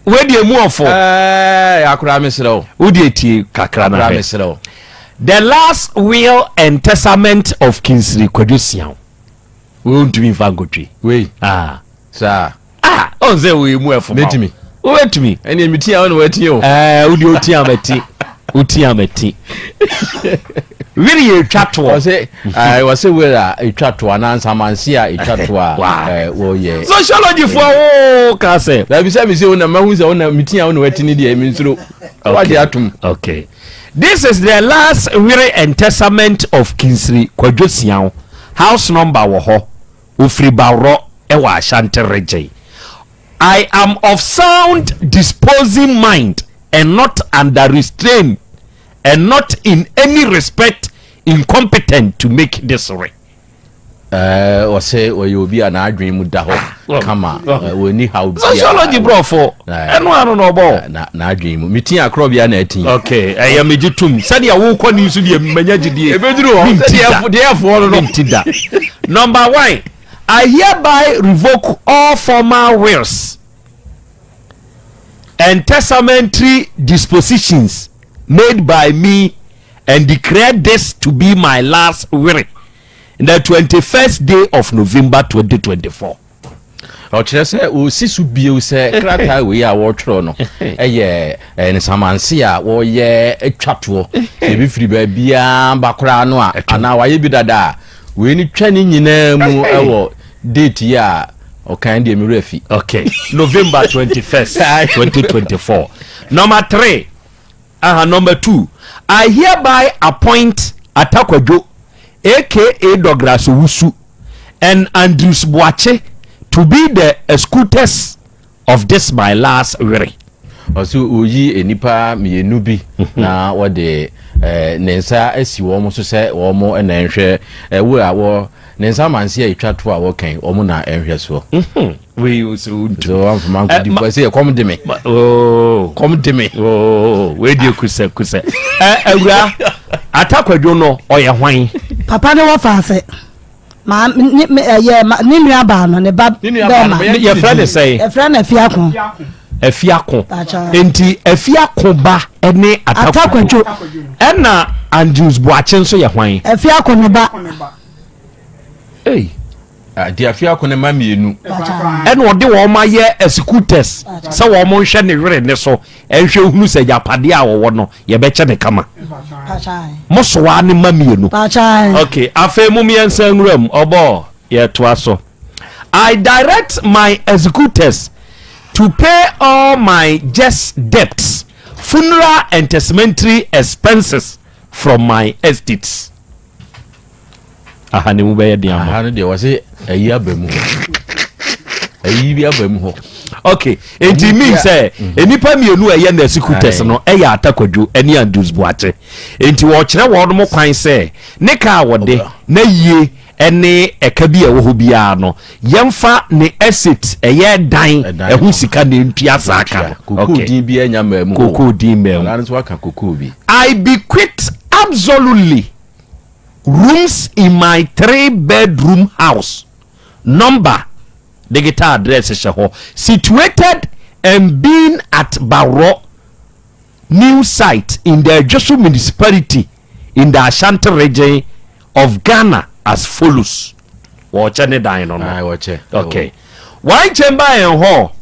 Wei deɛ mu ɔfo. Ɛɛ, akora mesrɛ wo. Wo deɛ tie kakra na Akora hwɛ. mesrɛ wo. The last will and testament of Kingsley Kwadwo Siaw. Wei wontumi nfa nkotwi. Wei. Ah. Saa. Ah, ɔn sɛ wei mu ɛfo ma wo. Mɛtumi. Wobɛtumi. Ɛnneɛ metia wo na watia o. Ɛɛ, wo deɛ wotia mɛti. Wotia mɛti. Wiri yɛ etwa toɔ. Ɔsɛ ɛɛ wɔsɛ wiri a etwa toɔ anaa nsamansi a etwa toɔ a ɛɛ wɔyɛ. Sociology foɔ wo ka sɛ. Dabi sɛ mi se wo na mahu sɛ wo na metia wo na wati ne deɛ mi nsuro. Wagye atum. Okay. This is the last will and testament of Kingsley Kwadwo Siaw. House number wɔ hɔ. Ofiri Bawrɔ ɛwɔ Ashanti region. I am of sound disposing mind and not under restraint and not in any respect incompetent to make this will. Ɛɛ ɔsɛ ɔyɛ obi a n'adwene mu da hɔ kama, ɔni haw biara. Sociology brɔfo ɛno ano na ɔbɔ. Na n'adwene mu meti akorɔ bia na ɛti. Okay, ɛyɛ megye tom sɛdeɛ wokɔ ne nso deɛ manya gyidie. Ebeduru hɔ sɛdeɛ deɛ ɛfoɔ no no. Menti da. Number one, I hereby revoke all formal wills and testamentary dispositions made by me and declare this to be my last will in the 21st day of November 2024. Ɔkyerɛ sɛ ɔsi so bio sɛ krataa wei a wɔretwerɛ no yɛ nsamanse a wɔyɛ atwa toɔ. Sɛ ebi firi baabiara ba koraa no a, anaa wayɛ bi dada a, wei no twa ne nyinaa mu wɔ date yi a ɔkan deɛ me werɛ afi. Okay, November 21st, 2024. Number three, Aha, number two, I hereby appoint Atta Kwadwo aka Douglas Owusu and Andrews Boakye to be the executors of this my last were. Ɔse oyi nnipa mmienu bi na wɔde ne nsa asi wɔn so sɛ wɔn na ɛnhwɛ wo a wɔ ne nsa amanse a ɛtwa to a wɔkan wɔn na ɛnhwɛ soɔ. Wei o sɛ o ntu. So wamfama nkɔdi kɔ sɛ ɛkɔm de me. Oh. Kɔm de me. Oh, wei deɛ kusɛ kusɛ. Ɛ awura Atakwadwo no ɔyɛ hwan? Papa ne wɔfa ase. Maa ne me ɛyɛ ma ne nua baa no ne ba bɛɛma. Yɛfrɛ ne sɛn? Yɛfrɛ no Afiako. Afiako. Nti Afiako ba ne Atakwadwo. Ɛna Andrews Boakye nso yɛ hwan? Afiako ne ba. Ei. Adi afe ako ne mma mmienu. Ɛna ɔde wɔn ayɛ executors sɛ wɔn nhwɛ ne were ne so nhwɛ hunu sɛ agyapadeɛ a wɔwɔ no yɛbɛkyɛ ne kama. Mo soa ne mma mmienu. Okay, afei mo mmiɛnsa nwura mu ɔbɔ yɛtoa so. I direct my executors to pay all my just debts, funeral and testamentary expenses from my estates. Aha ne mu bɛyɛ den ama. Aha no deɛ wɔse ayi aba mu hɔ. Ayi bi aba mu hɔ. Okay, nti mean sɛ mhm. nnipa mmienu a ɛyɛ nɛsikutɛs no ɛyɛ Atakwadwo ɛne Andrews Boakye. Nti wɔkyerɛ wɔn mo kwan sɛ ne kaa wɔde na yie ɛne ɛka bi a ɛwɔ hɔ biara no yɛmfa ne exit ɛyɛ dan ɛho sika na ntua saa ka no. Kokoo din bi anya mmaa mu. Kokoo din mmaa mu. Ɔlaa nso aka kokoo bi. I bequeath absolutely rooms in my 3-bedroom house, number, digital address hyɛ hɔ, situated and being at Bawro new site in the Adwoso Municipality in the Ashanti Region of Ghana as follows. Wɔkyɛ ne dan no no. Aye, wɔkyɛ. Okay. One chamber and hall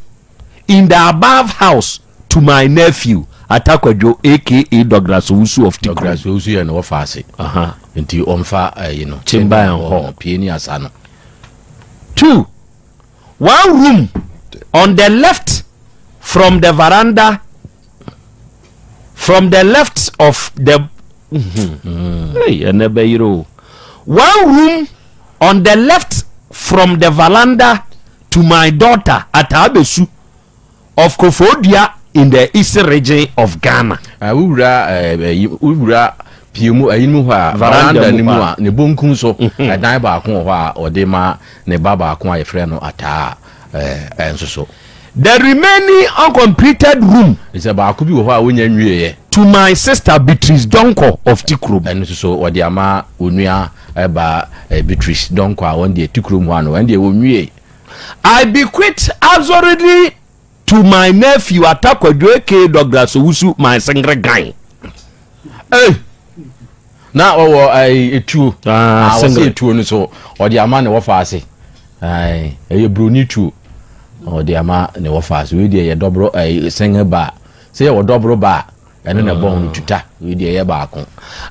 in the above house to my nephew Atta Kwadwo aka Douglas Owusu of Tikrom. Douglas Owusu yɛ ne wɔfa ase. Nti ɔmfa ɛyi no. Chamber and hall. Pie ni asa no. 2. One room on the left from the veranda from the left of the mm. Hey, ɛnɛ bɛyere o. One room on the left from the veranda to my daughter Ataabesu of Koforidua in the Eastern Region of Ghana. Ah, wowura eh, wowura pie mu ayi mu hɔ a veranda no mu a ne bonkum so mhm. ɛdan baako wɔ hɔ a ɔde ma ne ba baako a yɛfrɛ no Ataa eh, nso so. The remaining uncompleted room. Sɛ baako bi wɔ hɔ a wonya nwieɛ. To my sister Beatrice Donkor of Tikrom. Ɛno nso so wɔde ama onua ba Beatrice Donkor a wɔn deɛ Tikrom hɔ ano, ɛno deɛ wɔnwiee. I bequeath absolutely to my nephew Atta Kwadwo aka Douglas Owusu my singre gan. Ei! Na ɔwɔ etuo. Ah, wɔsɛ etuo no so ɔde ama ne wɔfa ase. Ɛyɛ broni tuo. Ɔde ama ne wɔfa ase. Wei deɛ yɛ dɔboro ɛɛ singre ba. Sɛ yɛwɔ dɔboro ba a, ɛno na ɛbɔ ho no tuta. Wei deɛ ɛyɛ baako.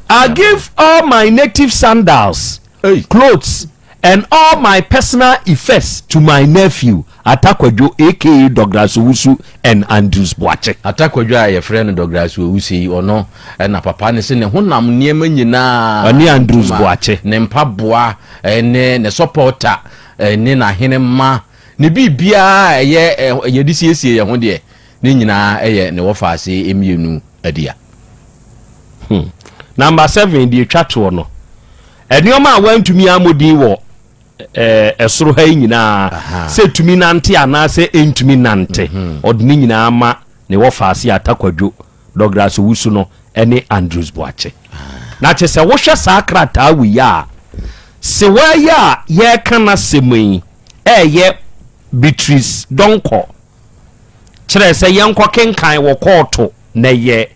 I give all my native sandals, Ei! clothes, and all my personal effects to my nephew, Atta Kwadwo aka Douglas Owusu and Andrews Boakye. Atta Kwadwo a yɛfrɛ no Douglas Owusu yi, ɔno na papa no se ne honam nneɛma nyinaa, Ɔne Andrews ntoma, Boakye. ne mpaboa, ne ne sɔpɔta, ne n'ahenemma, ne biribiara a ɛyɛ yɛde siesie yɛn ho deɛ, Ne nyinaa yɛ ne wɔfaase mmienu dea. Number 7, deɛ ɛtwa toɔ no, nneɛma a wantumi ammɔ din wɔ ɛsoro ha yi nyinaa, sɛ tumi nante anaasɛ ɛntumi nante, ɔde ne nyinaa ma ne wɔfaase Atta Kwadwo, Douglas Owusu no ne Andrews Boakye. Na kyerɛ sɛ wohwɛ saa krataa wei a, sewaa yi a yɛreka n'asɛm yi ɛyɛ Beatrice Donkor. kyerɛɛ sɛ yɛnkɔkenkan wɔ kɔɔto na ɛyɛ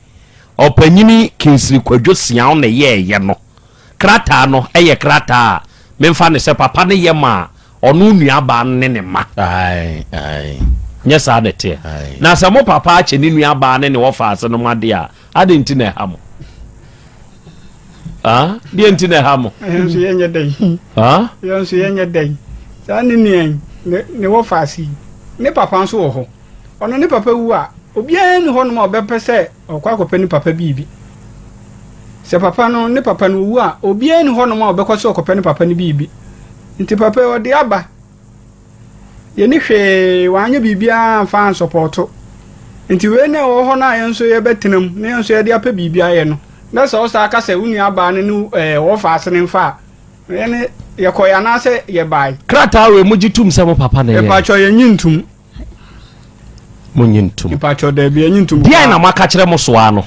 Ɔpanyini Kingsley Kwadwo Siaw na ɛyɛɛyɛ no. Krataa no yɛ krataa a memfa no sɛ papa no yɛ maa ɔno nuabaa no ne ne mma. Nyɛ saa na ɛteɛ? Na sɛ mo papa akyɛ ne nuabaa ne ne wɔfaase nom adeɛ a, adɛn nti na ɛha mo? Ah, deɛ nti na ɛha mo? Yɛn nso yɛnyɛ dɛn? Ah? Yɛn nso yɛnyɛ dɛn? Saa ne nua yi, ne wɔfaase yi, ne papa nso wɔ hɔ. Ɔno ne papa wu a, obiara nni hɔnom a ɔbɛpɛ sɛ ɔkɔ akɔpɛ ne papa biribi. Sɛ papa no, ne papa no owu a, obiara nni hɔnom a ɔbɛkɔ sɛ ɔkɔpɛ ne papa no biribi. Nti papa yi ɔde aba. Yɛnni hwee, wanyɛ biribiara amfa ansɔpɔɔto. Nti wei na ɛwɔ hɔ no a yɛn nso yɛbɛtena mu na yɛn nso yɛde apɛ biribi ayɛ no. Na sɛ ɔsan ka sɛ wo nuabaa no ne ɛɛ wɔfa ase no mfa a, Yɛne yɛkɔe anaasɛ yɛbae. Krataa wei mogye tom sɛ mo papa na ɛyɛɛ? Mepakyɛw yɛnye ntom. Monye ntom. Mepakyɛw daabi yɛnye ntom. Deɛn na moaka kyerɛ mo soa no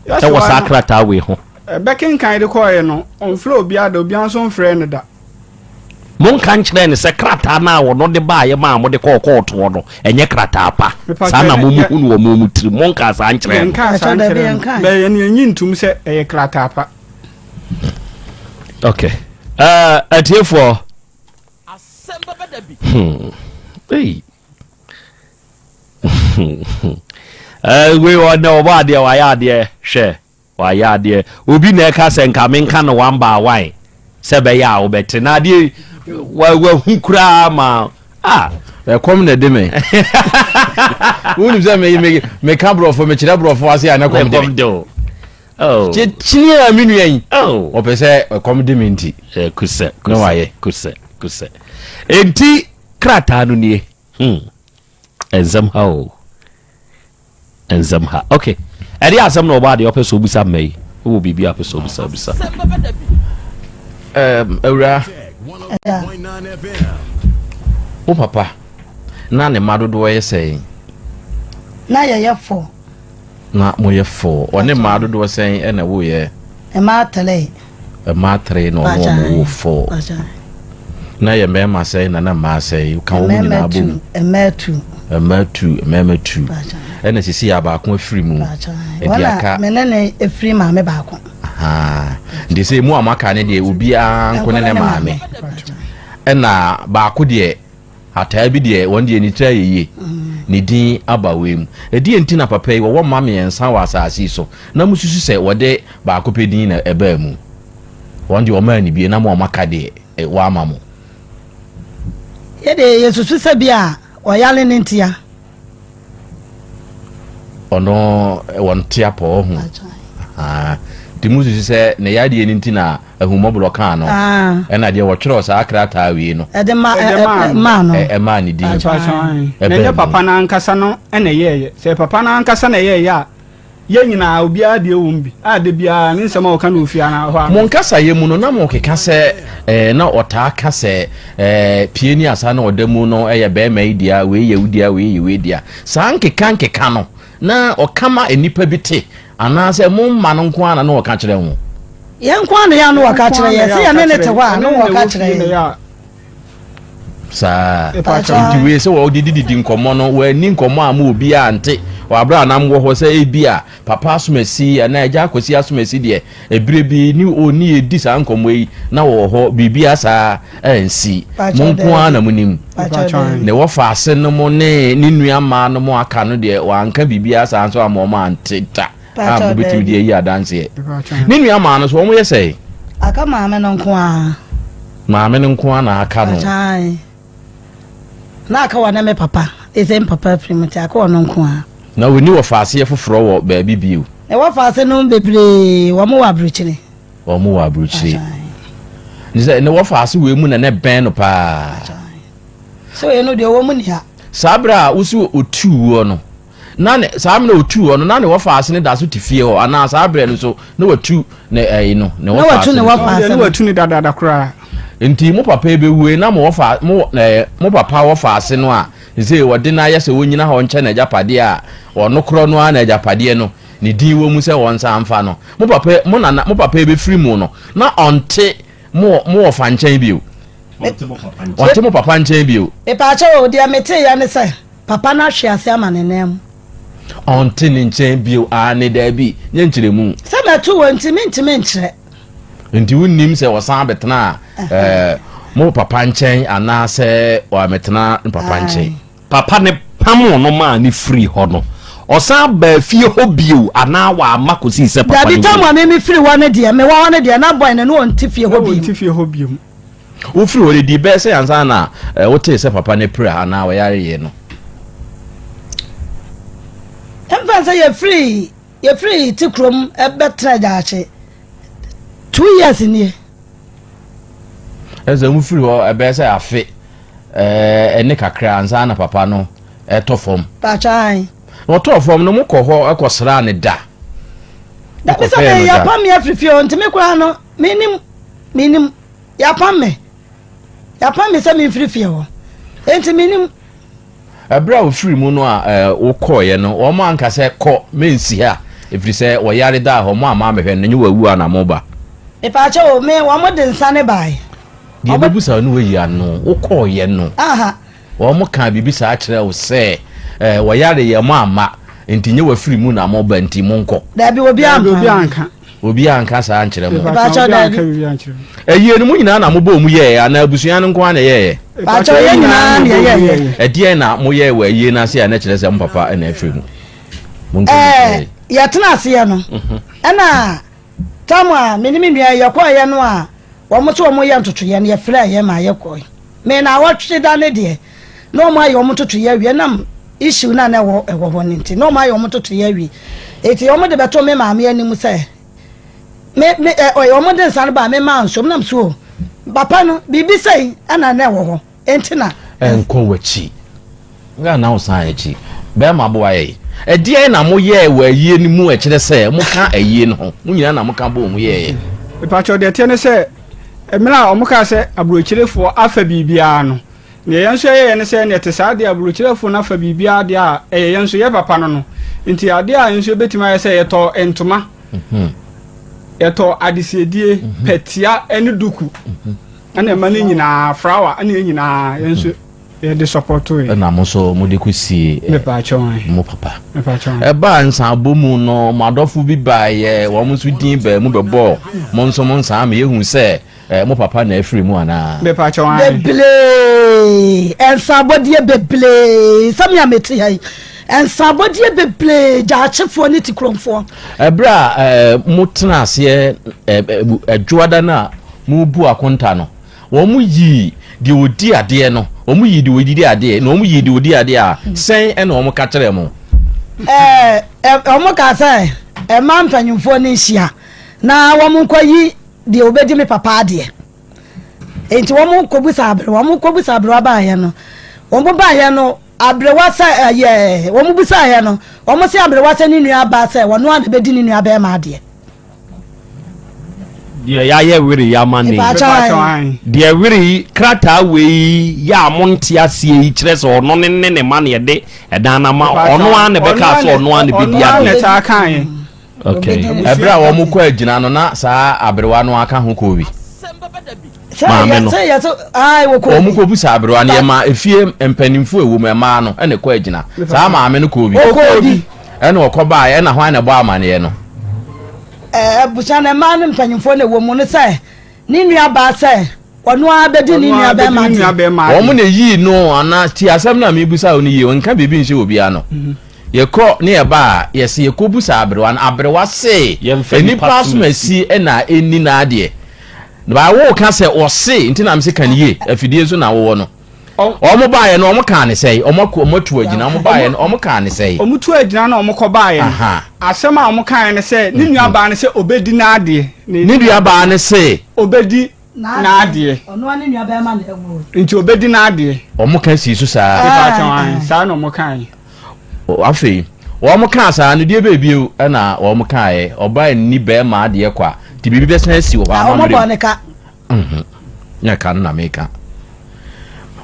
ɛwɔ saa krataa wei ho? Ɛbɛkenkan de kɔeɛ no, ɔmfrɛ obiara da, obiara nso mfrɛɛ no da. Monka nkyerɛɛ no sɛ krataa no a ɔno de baeɛ maa mode kɔɔ kɔɔtoɔ no, ɛnyɛ krataa pa. Saa na mo hu no wɔ mo mo tirim. Monkaa saa nkyerɛɛ no. Yɛnkaa saa nkyerɛɛ no. Bɛyɛ yɛn yɛnye ntom sɛ ɛyɛ krataa pa. Okay. Uh, atiefoɔ. Hmm. Hey. uh, wei ɔnɛ ɔbɔ adeɛ wayɛ adeɛ hwɛ wayɛ adeɛ obi na ɛka sɛ nka menka no one by one sɛ bɛyɛ a wobɛte na adeɛ wahu koraa ma ah ɛkɔm na ɛde me wonim sɛ meka borɔfo mekyerɛ borɔfo ase a na kɔm de me Oh. Kyekyene a me nua yi. Oh. Ɔpɛ sɛ ɛkɔm de me nti. Eh, kusɛ, kusɛ, na wayɛ. Kusɛ, kusɛ. Enti krataa no nie. Hmm. Ɛnsɛm ha o. Ɛnsɛm ha. Okay. Ɛde asɛm na ɔbɔ adeɛ ɔpɛ sɛ ɔbisa mma yi. Wowɔ biribi a ɔpɛ sɛ ɔbisa ɔbisa. Um, awura. Wo papa na ne mma dodoɔ yɛ sɛn? Na yɛyɛ fɔ. Na moyɛ four. Ɔne mmaa dodoɔ sɛn na ɛwoeɛ? Mmaa three. Mmaa three na ɔne wɔn woo four. Na yɛ mmarima sɛn na na mmaa sɛn? Ka wɔn nyinaa bɔ mu. Mmaa two. Mmaa two, mmarima two. Ɛna sisi yɛ abaako afiri mu. Ɛdi aka. Me ne ne efiri maame baako. Nti sɛ emu a moaka ne deɛ obiara nko ne ne maame. Ɛna baako deɛ. Ataa bi deɛ, wɔn deɛ ne tiri ayɛ yie. Ne din aba wei mu. Ɛdeɛn nti na papa yi, wɔwɔ mma mmiɛnsa wɔ asase yi so, na mosusu sɛ wɔde baako pɛ din na ɛbaa mu? Wɔn deɛ wɔmaa no bie, na mo a moaka deɛ, wɔama mo. Yɛ deɛ yɛsusu sɛ bi a ɔyare no ntia. Ɔno wɔn te apɔ ɔho. Nti mosusu sɛ ne yadeɛ no nti na ahummɔborɔ kaa no, ɛna deɛ wɔtwerɛɔ saa krataa wei no ɛde maa no, ɛmaa ne din na ɛnyɛ papa no ankasa no na ɛyɛɛyɛ. Sɛ papa no ankasa na ɛyɛɛyɛ a, yɛn nyinaa obiara deɛ wɔ mu bi a da biara ne nsɛm a ɔka no ofie anaa hɔ a. Mo nkasayɛ mu no, na mokeka sɛ eh, na ɔtaa ka sɛ eh, pie ne asa na ɔda mu no yɛ bɛrima yi dea, wei yɛ wo dea, wei yɛ wei dea. Saa nkeka nkeka no, na ɔka ma nnipa bi te Anaasɛ mo mma no nko ara na na wɔka kyerɛ ho? Yɛn nko ara na yɛn ano wɔka kyerɛ yɛn. Sɛ yɛne ne te hɔ a, na wɔka kyerɛ yɛn. Saa. Nti wei sɛ wɔde dididi nkɔmmɔ no, wɔanni nkɔmmɔ a ma obiara nte. Wɔ abere a na mowɔ hɔ sɛ ebi a papa asomasi anaa agya akwasi asomasi deɛ, ɛberɛ bi ne ɔni yɛdi saa nkɔmmɔ yi na wɔwɔ hɔ, biribiara saa ansi. Mo nko ara na monim. Ne wɔfa ase no mo ne ne nua mmaa no mo aka no deɛ wɔanka biribiara saa nso ama wɔn ante da a mobɛtumi de ayi adanseɛ. Ne nua mmaa no so wɔn yɛ sɛn? Aka maame no nko ara. Maame no nko ara na aka no. Na aka wɔne me papa. Ɛsɛ me papa afiri mu nti aka ɔno nko ara. Na wɔnni wɔfaaseɛ foforɔ wɔ baabi bio? Ne wɔfaase no bebree wɔn wɔ aburokyire. Wɔn wɔ aburokyire. Ne sɛ ne wɔfa ase wɔ emu na ne bɛn no paa. Sɛ ɔyɛ no deɛ ɔwɔ mu nia. Saa berɛ a wosi otuu woɔ no na ne saa mmerɛ otuu woɔ no na ne wɔfa ase no da so te fie hɔ anaa saa berɛ no so na watu ne ɛyi no ne wɔfa ase no. Na watu ne dadaada koraa. Nti mo papa ebewue na mo wɔfa mo ɛɛ mo papa wɔfa ase no a sɛ wɔde no ayɛ sɛ wɔnyina hɔ nkyɛ n'agyapadeɛ a ɔno korɔ no ara n'agyapadeɛ no ne din wɔ mu sɛ wɔnsan mfa no. Mo papa, mo nana, mo papa ebefiri mu no, na ɔnte mo, mo wɔfa nkyɛn bio. Ɔnte mo papa nkyɛn bio. Mepaakyɛw o, deɛ meteeɛ ne sɛ, papa no ahwe ase ama ne nan mu. Ɔnte ne nkyɛn bio, aane, daabi, nyɛ nkyerɛmu. Sɛ matu wɔ nti, mentumi nkyerɛ. Nti wonnim sɛ ɔsan bɛtenaa ɛɛ. mo papa nkyɛn anaasɛ wammɛtena ne papa nkyɛn? Papa no pamoo no maa no firii hɔ no, ɔsan baa fie hɔ bio anaa wamma kɔsii sɛ papa Dabi, no tam wui? a me mefiri hɔ no deɛ, mewɔ hɔ no deɛ, na boy no, na ɔnte fie Na hɔ ɔnte bio. fie hɔ bio. Wofiri hɔ no, ɛdii bɛyɛ sɛn ansa na wotee sɛ papa no apira anaa ɔyareeɛ no? Ɛmfa sɛ yɛfiri yɛfiri te kurom bɛtena Gyaakye 2 years nie. Ɛsɛ mofiri hɔ ɛbɛyɛ sɛ afe ɛne kakra ansa na papa no ɛtɔ fam. Pakyan. Na ɔtɔɔ fam no mokɔ hɔ ɛkɔsraa ne da. Dabi sɛ me yɛapam me afiri fie hɔ nti me koraa no menim menim yɛapam me yɛapam me sɛ memfiri fie hɔ nti menim. Ɛberɛ a wɔfirii mu no a wokɔeɛ no, wɔn anka sɛ, Kɔ, mensi ha, ɛfiri sɛ wɔyare daa hɔ, moamma ammɛhwɛ no, nyɛ wawu a na moba. Mepaakyɛw o, me, wɔn de nsa ne bae. Deɛ mɛbusa wo no woayi ano, wokɔeɛ no, wɔn kaa biribi saa kyerɛɛ wo sɛ, Wɔyareeɛ, moamma, enti nyɛ wafiri mu na moba nti monkɔ? Daabi, obiara anka. Obiara anka saa ankyerɛ mo. Mpakyɛw, daabi. Ayie no, mo nyinaa na mobɔɔ mu yɛeɛ anaa abusua no nko ara na ɛyɛeɛ? Mpakyɛw, yɛn nyinaa na yɛyɛeɛ. Ɛdeɛn na moyɛe wɔ ayie no ase a na ɛkyerɛ sɛ mo papa na afiri mu? Monka bi nkyerɛ yɛn. Yɛtena aseɛ no, ɛna tam a me ne me nua yɛkɔeɛ no a wɔn nso wɔyɛ ntotoeɛ no, yɛfrɛɛ yɛn maa yɛkɔe. Me naawɔtwe da no deɛ, na wɔn ayɛ wɔn ntotoeɛ awie, ɛnam issue no a na ɛwɔ ɛwɔ hɔ no nti, na wɔn ayɛ wɔn ntotoeɛ awie. Eti wɔn de bɛto me maame anim sɛ, me me ɛ ɔyɛ wɔn de nsa no baa me maa nsuom nam so o, papa no biribi sɛi ɛna na ɛwɔ hɔ, enti na. Ɛnkɔ w'akyi. Nga na wosan akyi. Bɛrima boa yɛn. Ɛdeɛn na moyɛɛ wɔ ayie no mu ɛkyerɛ sɛ moka ayie no ho? Mo nyinaa na moka bɔɔ mu yɛeɛ? Mepakyɛw, deɛ ɛteɛ ne sɛ, mmerɛ a wɔkaa sɛ aburokyirefoɔ afa biribiara no, deɛ yɛn nso yɛyɛeɛ ne sɛ, ɛnneɛ ɛte saa deɛ aburokyirefoɔ no afa biribiara deɛ a, ɛyɛ yɛn nso yɛ papa no no. Nti adeɛ a yɛn nso yɛbɛtumi ayɛ sɛ yɛtɔɔ ntoma, yɛtɔɔ adesiedie, pɛtea ne duku, ɛna ɛma no nyinaa, frawa ne yɛn nyinaa, yɛn nso yɛde sɔpɔtoe. Ɛna mo nso mode kɔsie mo papa. Ɛbaa nsaabɔ mu no, mo adɔfo bi baeɛ, wɔn nso din baa mu bɛbɔɔ mo nso mo nsaa ma yɛhu sɛ mo papa na afiri mu anaa? Bebree, nsaabɔdeɛ bebree, sɛ me a mete ha yi, nsaabɔdeɛ bebree, gyaakyefoɔ ne tikuromfoɔ. Ɛberɛ a motena aseɛ Ɛdwoada no a morebu akonta no, Wɔyii deɛ ɔdi adeɛ no, wɔyii deɛ ɔdidi adeɛ, na wɔyii deɛ ɔdi adeɛ a, sɛn na wɔka kyerɛɛ mo? Ɛɛ, wɔkaa sɛ, Mma mpanimfoɔ no nhyia na wɔnkɔyi deɛ ɔbɛdi me papa adeɛ. Enti wɔkɔbisa aberewa, wɔkɔbisa aberewa baeɛ no, wɔbaeɛ no, aberewa sɛ ɛyɛ, wɔbisaeɛ no, wɔse aberewa sɛ ne nua baa sɛ ɔno ara na ɛbɛdi ne nua bɛrima adeɛ. Deɛ yɛayɛ were yi ama ne deɛ were yi krataa wei yɛ a monte aseɛ yi kyerɛ sɛ ɔno ne ne ne ma ne yɛde ɛdan no ama ɔno ara na ɛbɛka sɛ ɔno ara na ɛbɛdi adeɛ. Okay. Ɛberɛ a wɔn kɔ agyina no na saa aberewa no aka ho kɔɔ bi. Maame no. Wɔn kɔ bu saa aberewa no yɛ ma efie mpanimfoɔ ɛwɔ mu ɛmaa no ɛna ɛkɔ agyina. Saa maame no kɔɔ bi. Ɛna ɔkɔ baeɛ, ɛna hwan na ɛbɔ amaneɛ no? Abusua no mmaa no mpanyinfoɔ na ɛwɔ mu no sɛ ne nua baa sɛ ɔno ara bɛdi ne nua bɛrima deɛ. Wɔn na eyii no anaa? Tie asɛm no a mebusa wo no yie, nka biribi nhyɛ obiara no. Yɛkɔ ne yɛba a, yɛse yɛkɔbusa aberewa no, aberewa se nnipa asomasi na ɛnni n'adeɛ. Ba woka sɛ ɔse, nti na mese ka no yie, afidie nso na wowɔ no. Wɔn baeɛ no, wɔn kaa ne sɛe? Wɔn aku, wɔn atu agyina, wɔn baeɛ no, wɔn kaa ne sɛe? Wɔn tu agyina na wɔn kɔ baeɛ no, asɛm a wɔn kaeɛ ne sɛ, ne nua baa no sɛ ɔbɛdi n'adeɛ. Ne nua baa no se. Ɔbɛdi n'adeɛ. Ɔno ara ne nua bɛrima na ɛwɔ. Nti ɔbɛdi n'adeɛ. Wɔn ka sii so saa. Mepa kyɛw, saa na wɔn kaeɛ. Afei, wɔn kaa saa no, deɛ bɛɛ bio ɛna wɔn kaeɛ, ɔbaa nni bɛrima adeɛ kwa, nti biribi bɛsan asi wɔ hɔ amammerɛ mu. Wɔn bɔɔ ne ka. Mhm. Nyɛ ka no na meka.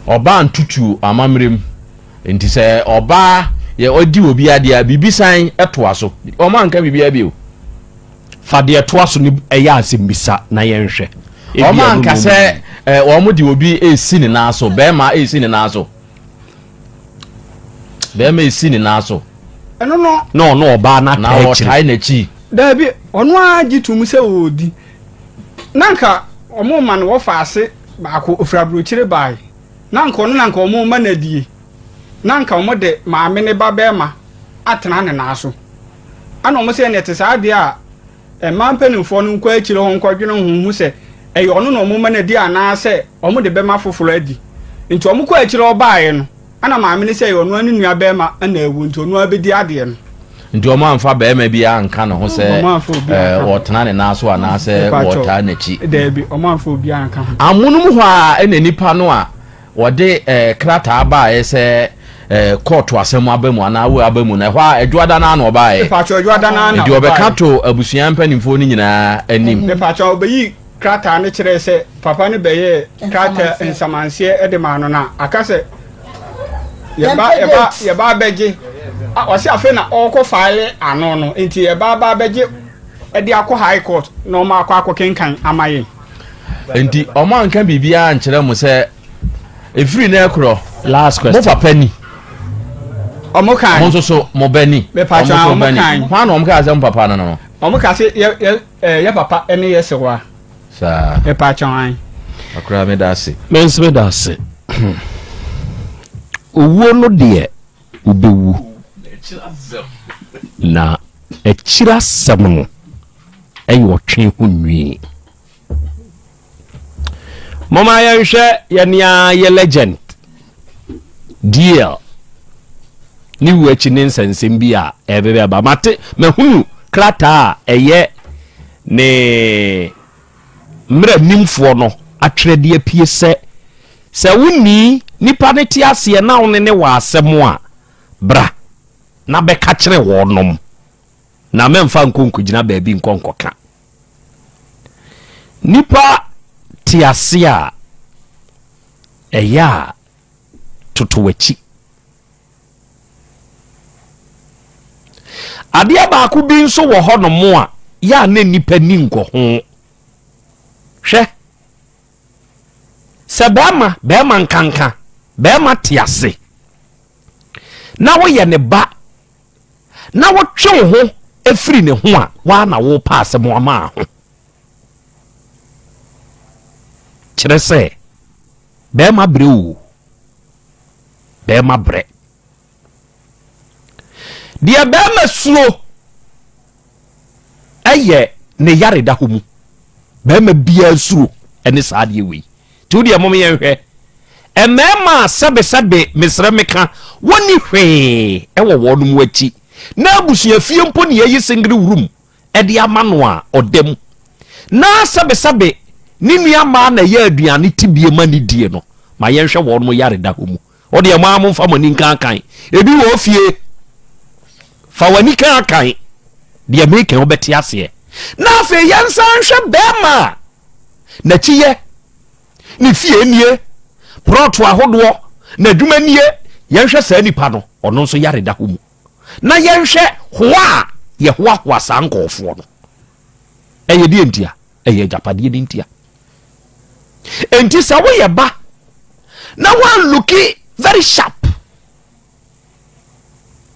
Ɔbaa ntutu amammerɛ mu. Nti sɛ ɔbaa yɛ ɔdi obi adeɛ a, biribi san toa so. Wɔn anka biribiara bio. Fa deɛ ɛtoa so no yɛ asɛmmisa na yɛnhwɛ. Wɔn anka sɛ wɔn de obi resi ne nan so, bɛrima resi ne nan so. Bɛrima resi ne nan so. Ɛno no. Na ɔno ɔbaa no Na ataa akyire. ɔtae n'akyi. Daabi, ɔno ara gye tom sɛ ɔredi. Na anka wɔma no wɔfa ase baako ofiri aburokyire bae. Na anka ɔno na anka wɔn rema no adie. Na anka wɔn de maame ne ba bɛrima atena ne nan so. Ɛna wɔn sɛ ɛnna ɛte saa deɛ a mmaa mpanimfoɔ no nkɔ akyire hɔ nkɔdwene ho hu sɛ ɛyɛ ɔno na wɔn rema no adi anaasɛ wɔn de bɛma foforɔ adi. Nti wɔn kɔ akyire hɔ baeɛ no, Ɛna maame no sɛ ɛyɛ ɔno ara ne nua bɛrima na awu nti ɔno ara bɛdi adeɛ no. Nti wɔn amfa bɛrima bi anka ne ho sɛ wɔtena ne nan so anaasɛ wɔtaa n'akyi. Daabi, wɔn amfa obi anka ho. Amonom hɔ ara ɛna nipa no a wɔde krataa baeɛ sɛ kɔɔto asɛm aba mu anaa wo aba mu no, ɛhɔ a Adwoada no ara na ɔbaeɛ. Mepakyɛw, Adwoada no ara na ɔbaeɛ. Nti ɔbɛka to abusua mpanimfoɔ no nyinaa anim. Mepakyɛw, ɔbɛyi Krataa no kyerɛɛ sɛ papa no bɛyɛɛ krataa nsamanseɛ de maa no na aka sɛ yɛba yɛba yɛba abɛgye ɔsi afei na ɔrekɔ faale ano no nti yɛba aba abɛgye de akɔ high court na wɔn akɔ akɔ kenkan ama yɛn. Nti wɔn anka biribiara nkyerɛ mo sɛ efiri na ɛkorɔ. Last question. Mo papa ni. Wɔn kan. Mo nso so mo bɛ ni. Mepatwa wɔn kan. Hwan na wɔn kaa sɛ mo papa no no. Wɔn ka sɛ yɛ yɛ. Eh, yɛ papa ne yɛ sewa. Saa. Mepa kyɛw an. Akora me da ase. Me nso me da ase. Owuo no deɛ wobɛwu. Na akyiri asɛm no ɛyɛ ɔtwe ho nwi. Moma yɛnhwɛ yɛn a yɛ legend DL ne wu akyi ne nsɛnsɛm bi a ɛbɛbɛ aba. Mate mahunu krataa a ɛyɛ ne mmeranimfoɔ no atwerɛ de apue sɛ sɛ wonni nipa no te aseɛ na wo ne ne wɔ asɛm a bra na bɛka kyerɛ wɔnom na mɛmfa nkɔ nkɔgyina baabi nkɔ nkɔka. Nipa te ase a, ɛyɛ a toto w'akyi. Adeɛ baako bi nso wɔ hɔnom a yɛ a na nnipa ni nkɔ ho. Hwɛ, sɛ bɛrima bɛrima nkanka bɛrima te ase na woyɛ ne ba na wotwe wo ho firi ne ho a, woa na worepa asɛm ama ho. Kyerɛ sɛ, bɛrima brɛ o, bɛrima brɛ. Deɛ bɛrima suro ɛyɛ ne yareda hɔ mu. Bɛrima biara suro ɛne saa adeɛ wei. Nti wo deɛ mom yɛnhwɛ mmarima a sɛbesɛbe mesrɛ meka wɔnni hwee wɔ wɔn akyi na abusuafie mpo ne yɛyi single room de ama no a ɔda mu na sɛbesɛbe ne nua mmaa na ɛyɛ aduane tibie ma ne die no ma yɛnhwɛ wɔn yareda hɔ mu. Wo deɛ mo ara momfa mo ani nka akan. Ebi wɔ ofie. Fa w'ani ka akan. Deɛ meka wobɛte aseɛ. Na afei yɛnsan nhwɛ bɛrima a n'akyi yɛ, ne fie nie, prɔto ahodoɔ, n'adwuma nie. Yɛnhwɛ saa nipa no, ɔno nso yare da hɔ mu. Na yɛnhwɛ hoa a yɛhoahoa saa nkɔɔfoɔ no. Ɛyɛ deɛ ntia? Ɛyɛ agyapadeɛ no ntia. Enti sɛ woyɛ ba na woanluki very sharp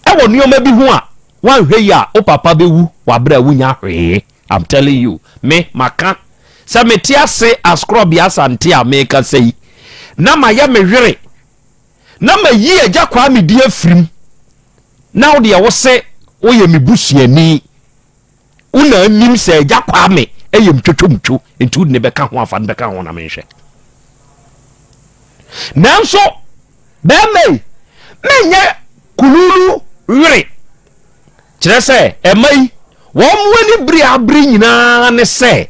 ɛwɔ nneɛma bi ho a woanhwɛ yi a wo papa bɛwu wɔ aberɛ a wonya hwee. I'm telling you, me maka sɛ mete ase askorɔbea asante a mekasa yi na mayɛ me were na mayi agya kwaa me di afirim na wo deɛ wo se woyɛ me busuani Wo na nim sɛ Agya Kwame yɛ mtwotwomtwo nti wode ne bɛka ho afa no bɛka ho na menhwɛ. Nanso bɛrima yi menyɛ kululu were kyerɛ sɛ ɛma yi wɔn mo ani bere abere nyinaa ne sɛ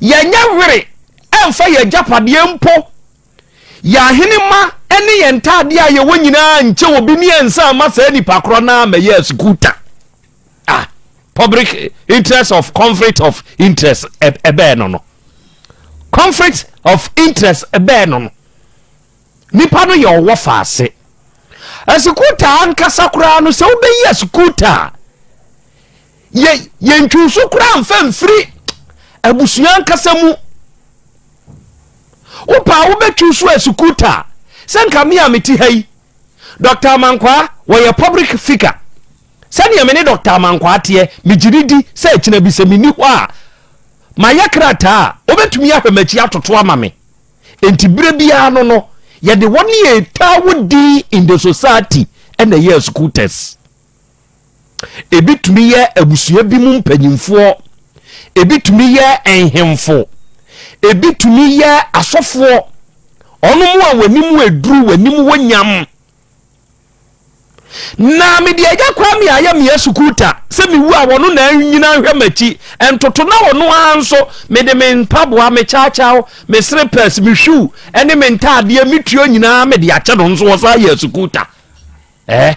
yɛnyɛ were ɛmfa yɛn agyapadeɛ mpo yɛn ahenema ne yɛn ntaadeɛ a yɛwɔ nyinaa nkyɛ obi ne yɛn nsa ama saa nipa korɔ no ara mɛyɛ asukuta. Ah, public interest of conflict of interest ɛbɛɛ no no. Conflict of interest ɛbɛɛ no no. Nipa no yɛ ɔwɔ faase. Asikuta ankasa koraa no sɛ wobɛyi asikuta a yɛ yɛntwiw so koraa mfa mfiri abusua ankasa mu. Wopɛ a wobɛtwiw so asikuta sɛ nka me a mete ha yi Doctor Amankwaa, wɔyɛ public figure. Sɛdeɛ me ne Doctor Amankwaa teɛ, megye no di sɛ akyina bi sɛ menni hɔ a, mayɛ krataa a, ɔbɛtumi ahwɛ m'akyi atoto ama me. Enti berɛ biara no no, yɛde wɔn a ɛtaa wɔ din in the society ɛna ɛyɛ scooters. Ebi tumi yɛ abusua bi mu mpanyinfoɔ, ebi tumi yɛ nhemfo, ebi tumi yɛ asɔfoɔ, ɔno mu a w'anim aduru, w'anim wɔ nyam. Na mede Agya Kwame ayɛ me asukuuta sɛ mewu a wɔno na nyina nhwɛ m'akyi ntoto na ɔno ara nso mede me mpaboa, me kyawkyaw, me slippers, me shoe ne me ntaadeɛ, me tuo nyinaa mede akyɛ no nso ɔsan yɛ asukuuta. Eh,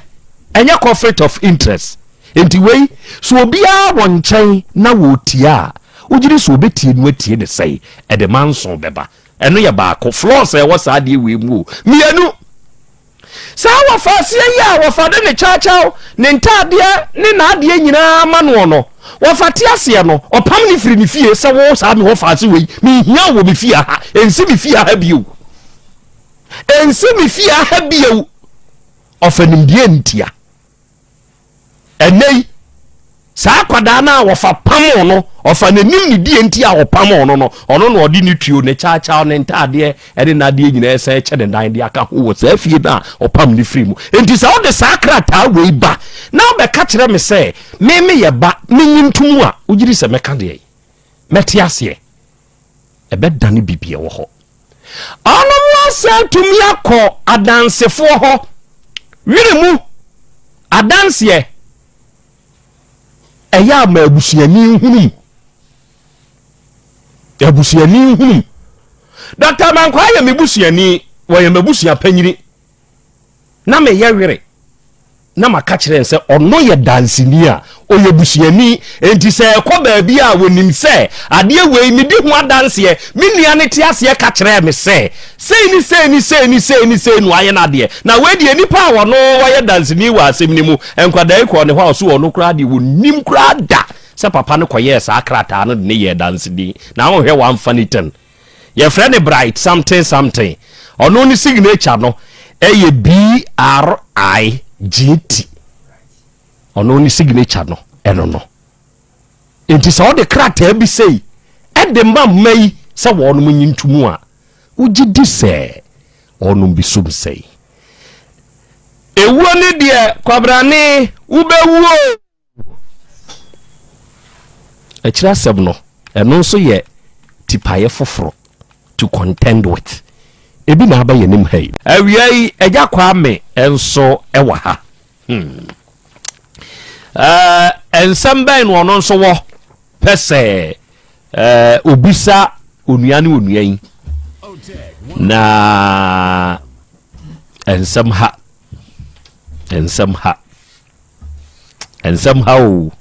ɛnyɛ conflict of interest. Nti wei, sɛ obiara wɔ nkyɛn na wɔretie a, wogye di sɛ obetie no atie ne sɛe, ɛde manso bɛba. Ɛno yɛ baako, flaws a ɛwɔ saa adeɛ wei mu o. Mmienu, Saa wɔfaaseɛ yi a wɔfa de ne kyawkyaw, ne ntaadeɛ ne n'adeɛ nyinaa ma noɔ no, wɔfa te aseɛ no, ɔpam no firi ne fie sɛ wo saa me wɔfaase wei, menhia wo wɔ me fie ha, ɛnsi me fie ha bio. Ɛnsi me fie ha bio. Ɔfa nimdeɛ ntia. Ɛnnɛ yi, saa akwadaa no a wɔfa pamoo no, ɔfa n'anim ne die nti a ɔpamoo no no, ɔno na ɔde ne tuo, ne kyaakyaw, ne ntaadeɛ ne n'adeɛ nyinaa ɛsan kyɛ ne nan de aka ho wɔ saa fie no a ɔpam ne firi mu. Enti sɛ wode saa krataa wei ba na wobɛka kyerɛ me sɛ me meyɛ ba, menyi ntom a, wogye di sɛ mɛka deɛn? Mɛte aseɛ. Ɛbɛdane biribi ɛwɔ hɔ. Ɔnom asan atumi akɔ adansefoɔ hɔ werɛ mu adanseɛ ɛyɛ ama abusuani nhunum abusuani nhunum Dr. Mankwaa yɛ me busuani wɔyɛ m'abusua panyini na meyɛ were na maka kyerɛ no sɛ ɔno yɛ danseni a ɔyɛ busuani, enti sɛ ɛkɔ baabi a wɔnim sɛ adeɛ wei medi ho adanseɛ, me nua no te aseɛ ka kyerɛɛ me sɛ sei ne sei ne sei ne sei ne sei na wayɛ n'adeɛ, na wei deɛ nipa a ɔno wayɛ danseni wɔ asɛm no mu, nkwadaa yi kɔɔ ne hɔ a ɔse ɔno koraa deɛ ɔnnim koraa da sɛ papa no kɔyɛɛ saa krataa no de no yɛɛ danseni, na wonhwɛ wamfa ne tɛn. Yɛfrɛ no Bright something something. Ɔno ne signature no ɛyɛ B-R-I-G-T. Ɔno ne signature no ɛno no. Nti sɛ ɔde krataa bi sei ɛde ma mma yi sɛ wɔnom nyi ntomu a, wogye di sɛ wɔnom bi som sɛi. Ewuo ne deɛ kwabrane wobɛwu o. Akyiri asɛm no, ɛno nso yɛ tipaeɛ foforɔ to contend with. Ebi na aba yɛn anim ha yi. Awia yi, Agya Kwame nso wɔ ha. Hmm. Uh, nsɛm bɛn na ɔno nso wɔ pɛ sɛ uh, obisa onua ne onua yi na nsɛm ha nsɛm ha nsɛm ha o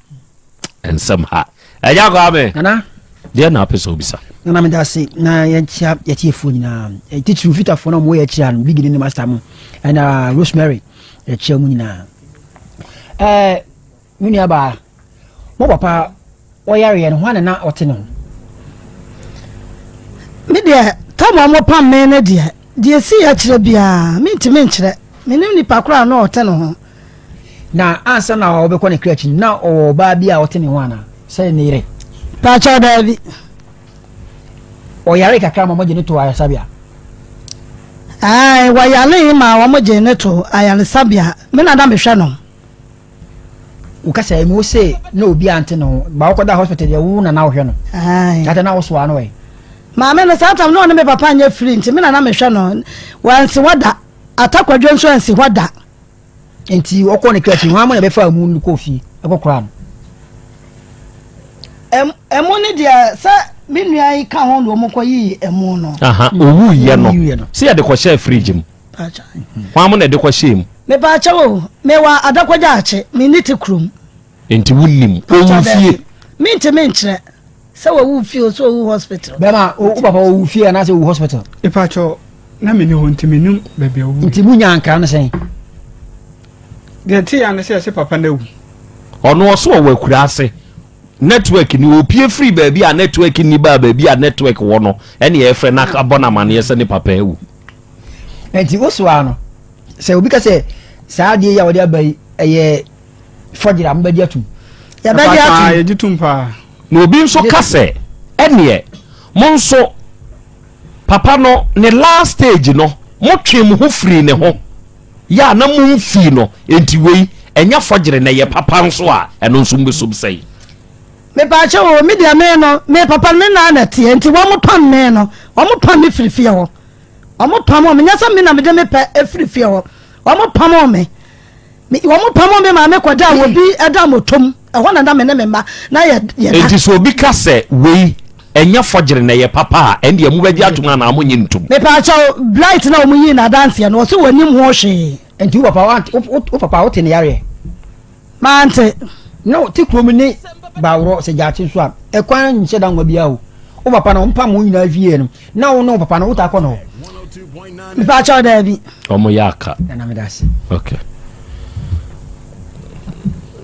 nsɛm ha ɛgya kwame nana deɛ na apɛ sɛ obisa nana meda ase na yɛnkyia yɛtiefoɔ nyinaa titiriw fitafoɔ no a wɔyɛ akyira no bigini ne master mo ɛna rosemary yɛkyia mu nyinaa ɛɛ me nua baa mo papa Ɔyareɛ no, hwan na na ɔte ne ho? Me deɛ, tam a wɔpam me no deɛ, deɛ ɛsii akyerɛ biara, mentumi nkyerɛ. Mennim nipa korɔ a na ɔte ne ho. Na ansa na ɔbɛkɔ ne kra akyi no, na ɔwɔ ɔbaa bi a ɔte ne ho anaa? Sɛ ne yere? Paakyɛw, daabi. Ɔyaree kakra ma wɔgye no too ayaresabea? Ae, wɔyaree ma wɔgyee no too ayaresabea. Me na na mehwɛ no. Wo kasa yi mu wo se na obi ante ne ho ba wokɔda hospital deɛ wo na na wohwɛ no tata na wosoa no ɛ. Maame no saa tam na ɔne me papa nyɛ firi nti me na na mehwɛ no wansi hɔ da atakwadwo nso ansi hɔ da. Nti ɔkɔ ne kra akyi hwan mo na ɛbɛfa amu no kɔɔ fie ɛkɔ koraa no. Ɛmu no deɛ sɛ me nua yi ka ho na wɔn kɔ yii ɛmu no. Owu yɛ no sɛ yɛde kɔhyɛɛ fridge mu. Hwan mo na ɛde kɔhyɛɛ mu? Mepaakyɛw o, mewɔ Adakɔgya Akye, menni te kurom. Enti wonnim? Owu fie? Mentumi nkyerɛ sɛ wawu fie o, sɛ owu hospital. Bɛma, wo papa owu fie anaasɛ owu hospital? Mepaakyɛw, na menni hɔ nti mennim baabi a owu. Nti munya nkra no sɛn? Deɛ ɛte ya ne sɛ yɛse papa no awu. Ɔno ɔso ɔwɔ akuraase. Network ni opie firi baabi a network nni baa baabi a network wɔ no ɛne ɛfrɛ no abɔ no amaneɛ sɛ ne papa awu. Nti wo soa no sɛ obi ka sɛ saa adeɛ yi a wɔde aba yi ɛyɛ fɔgyere a mobɛgye atum. Yɛbɛgye atum. Yɛgye tum paa. Na obi nso ka sɛ ɛneɛ mo nso. Papa no ne last stage no motwee mo ho firii ne ho yɛ a na momfii no enti wei ɛnyɛ fɔgyere na ɛyɛ papa nso a ɛno nso mobɛsom sɛn? Mepaakyɛw o, me deɛ me no, me papa no me naa na ɛteɛ nti wɔn pam me no, wɔn pam me firi fie hɔ, wɔn pam me, nyɛ sɛ me na mede me pɛ firi fie hɔ, wɔn pam me. Me, wɔn pamoo me maame kɔdaa wɔ bi ɛda motom ɛhɔ na na me ne me mma na yɛ yɛ da. Enti sɛ obi ka sɛ wei ɛnyɛ fɔgyere na ɛyɛ papa a, ɛndeɛ mobɛgye atom anaa monnye ntom? Mepaakyɛw, Blight na wɔn yii no adanseɛ no, ɔse wɔnim ho hwee. Nti wo papa wante wo wo papa wote ne yareɛ? Mante. Na te kurom ne Baworɔ sɛ gyaakye nso a ɛkwan nhyɛ da nwa biara o. Wo papa no ɔmpam wo nyinaa fie no na wo ne wo papa no wotaa kɔ no hɔ? Mepaakyɛw daabi. Ɔmo yɛ aka. Nana meda ase. Okay.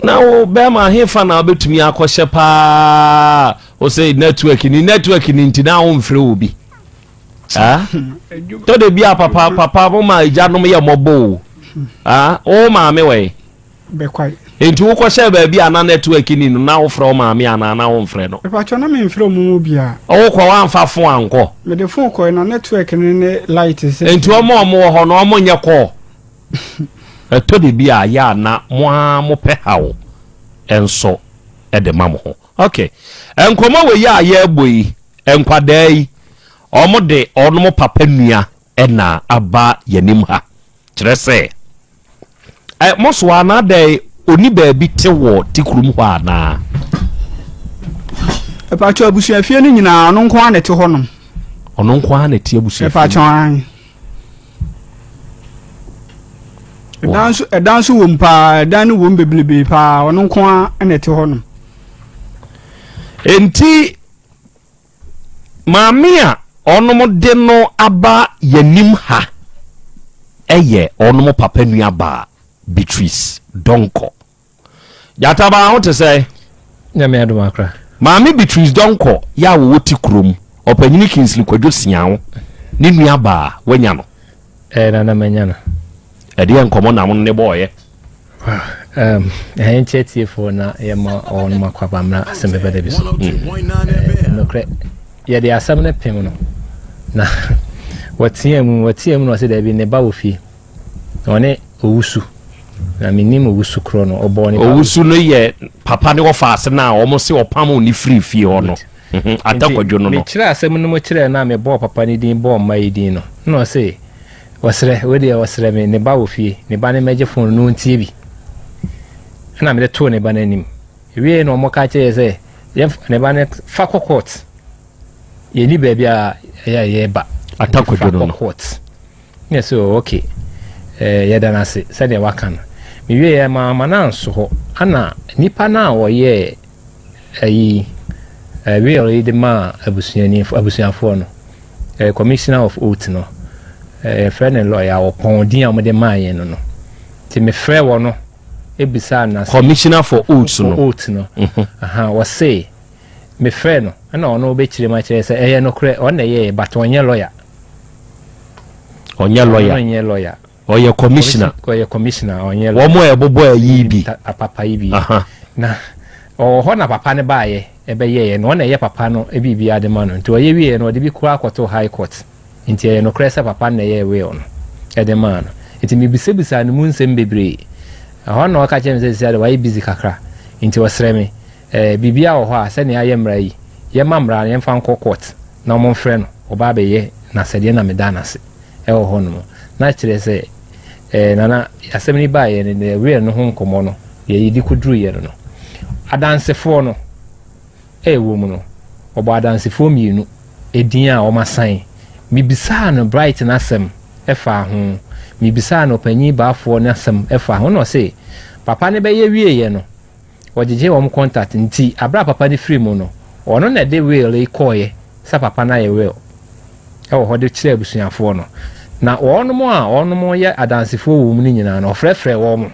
Na wo bɛrima hefa na wobɛtumi akɔhyɛ paa wo sɛ network ni network ni nti na womfrɛ wɔ bi. Tɔ de bi a papa papa mo ma agyanom yɛ mmɔbɔ o. Wo maame wɔ yi. Bɛkwae. Enti wokɔhyɛɛ baabi a na network nni no, na wofrɛ wo maame anaa na womfrɛ no? Mepakyɛw, na memfrɛ wɔn mu biara. Wokɔ, woamfa fon ankɔ? Mede fon kɔe, na network no ne light sɛ. Enti wɔn a wɔwɔ hɔ no, wɔnyɛ call? Ɛtɔ da bi a, ɛyɛ a na mo ara mopɛ haw nso de ma mo ho. Ok, nkɔmmɔ wei a yɛrebɔ yi, nkwadaa yi, wɔde wɔn papa nua na aba yɛn anim ha. Kyerɛ sɛ, Ɛ, mo so anaa dɛn, ɔnni baabi te wɔ Tikurom hɔ anaa? Ɛpakyɛ abusuafie no nyinaa ɔno nko ara na ɛte hɔ nom. Ɔno nko ara na ɛte abusuafie. Ɛpakyɛ an. Ɛdan nso ɛdan nso wɔ mu paa ɛdan no wɔ mu bebrebe paa ɔno nko ara na ɛte hɔ nom. Enti Maame a ɔnom de no aba yɛnim ha yɛ ɔnom papa nua baa Beatrice Donkor. Gyata baa ho te sɛ? Nyame adom akora. Maame Beatrice Donkor yɛ a wɔwɔ ti kurom, ɔpanyini Kingsley Kwadwo Siaw ne nua baa wanya no. Ɛɛ nana manya no. Ɛdeɛ nkɔmɔ na mo ne bɔɔyɛ? Um, ɛyɛ nkyɛ tiefoɔ na yɛma wɔn akɔ aba mmra asɛm bɛba da bi so. Eh, nokorɛ, yɛde asɛm no pem no na wɔteɛ mu wɔteɛ mu na ɔsɛ daabi ne ba wɔ fie na ɔne owusu na menim owusu korɔ no ɔbɔɔ ne ba Owusu no yɛ papa ne wɔfa ase no a wɔn se ɔpam ne firi fie hɔ no. Mhm, Ata Kwadwo no no. Mekyerɛ asɛm no mu kyerɛɛ no a mebɔɔ papa no din bɔɔ mma yi din no na ɔse Ɔsrɛ, wei deɛ ɔsrɛ me, ne ba wɔ fie, ne ba no mmɛgye fon no na ɔntie bi. Ɛna mede too ne ba no anim. Ɛwieɛ na wɔka kyerɛɛ sɛ, yɛmfa ne ba no fa kɔ court. Yɛnni baabi a ɛyɛ a yɛreba. Ata Kwadwo no no. Fa kɔ court. Ne yɛ sɛ, oh, okay. Eh, yɛda no ase sɛdeɛ waka no. Mewieɛ ma ma no anso hɔ. Ana nipa no a ɔyɛɛ ayi eh, will yi de maa abusuani abusuafoɔ no eh, commissioner of oath no eh, yɛfrɛ no lawyer ɔpɔn din a wɔde maa yɛn no no nti mefrɛ wɔ no ebisaa no ase commissioner for oath no for oath no mhm. aha wɔse mefrɛ no ɛna ɔno bɛkyerɛ mu akyerɛ sɛ ɛyɛ nokorɛ ɔno na ɛyɛɛ but ɔnyɛ lawyer ɔnyɛ lawyer ɔnyɛ lawyer Ɔyɛ commissioner. Ɔyɛ commissioner, ɔnyɛ lawyer. Wɔn a ɛbobɔ ayi bi. Apapa yi bi. Na ɔwɔ hɔ na papa no baayɛ ɛbɛyɛɛ no, ɔna ɛyɛ papa no biribiara de ma no. Nti ɔyɛ wieɛ no, ɔde bi koraa kɔtoo high court. Nti ɛyɛ nokorɛ sɛ papa no na ɛyɛɛ will no ɛde maa no. Nti mebisabisaa no mu nsɛm bebree. Ɛhɔ na ɔka kyerɛɛ me sɛ seesei deɛ wayɛ busy kakra. Nti ɔsrɛ me, eh, biribiara wɔ hɔ a sɛnea ayɛ mmara yi, yɛmma mmara no yɛmfa nkɔ court na wɔmfrɛ no, ɔba abɛyɛ n'asɛdeɛ na meda no ase. wɔ hɔ nom. Na kyerɛ sɛ, eh, Nana, asɛm no baeɛ no, deɛ will no ho nkɔmmɔ no, deɛ yɛdi kɔduruiɛ no no, adansefoɔ no ɛwɔ mu no, ɔbɔ adansefoɔ mmienu edin a wɔasan. Mebisaa no Bright no asɛm faa ho, mebisaa no ɔpanyin Baafoɔ no asɛm faa ho, na ɔse, papa no bɛyɛ wieeɛ no, wɔgyegyee wɔn contact nti aberɛ a papa no firi mu no, ɔno na ɛde will yi kɔeɛ sɛ papa no ayɛ will wɔ hɔ de kyerɛɛ abusuafoɔ no. Na wɔnom a wɔnom yɛ adansefoɔ wɔ mu no nyinaa no, ɔfrɛfrɛɛ wɔn.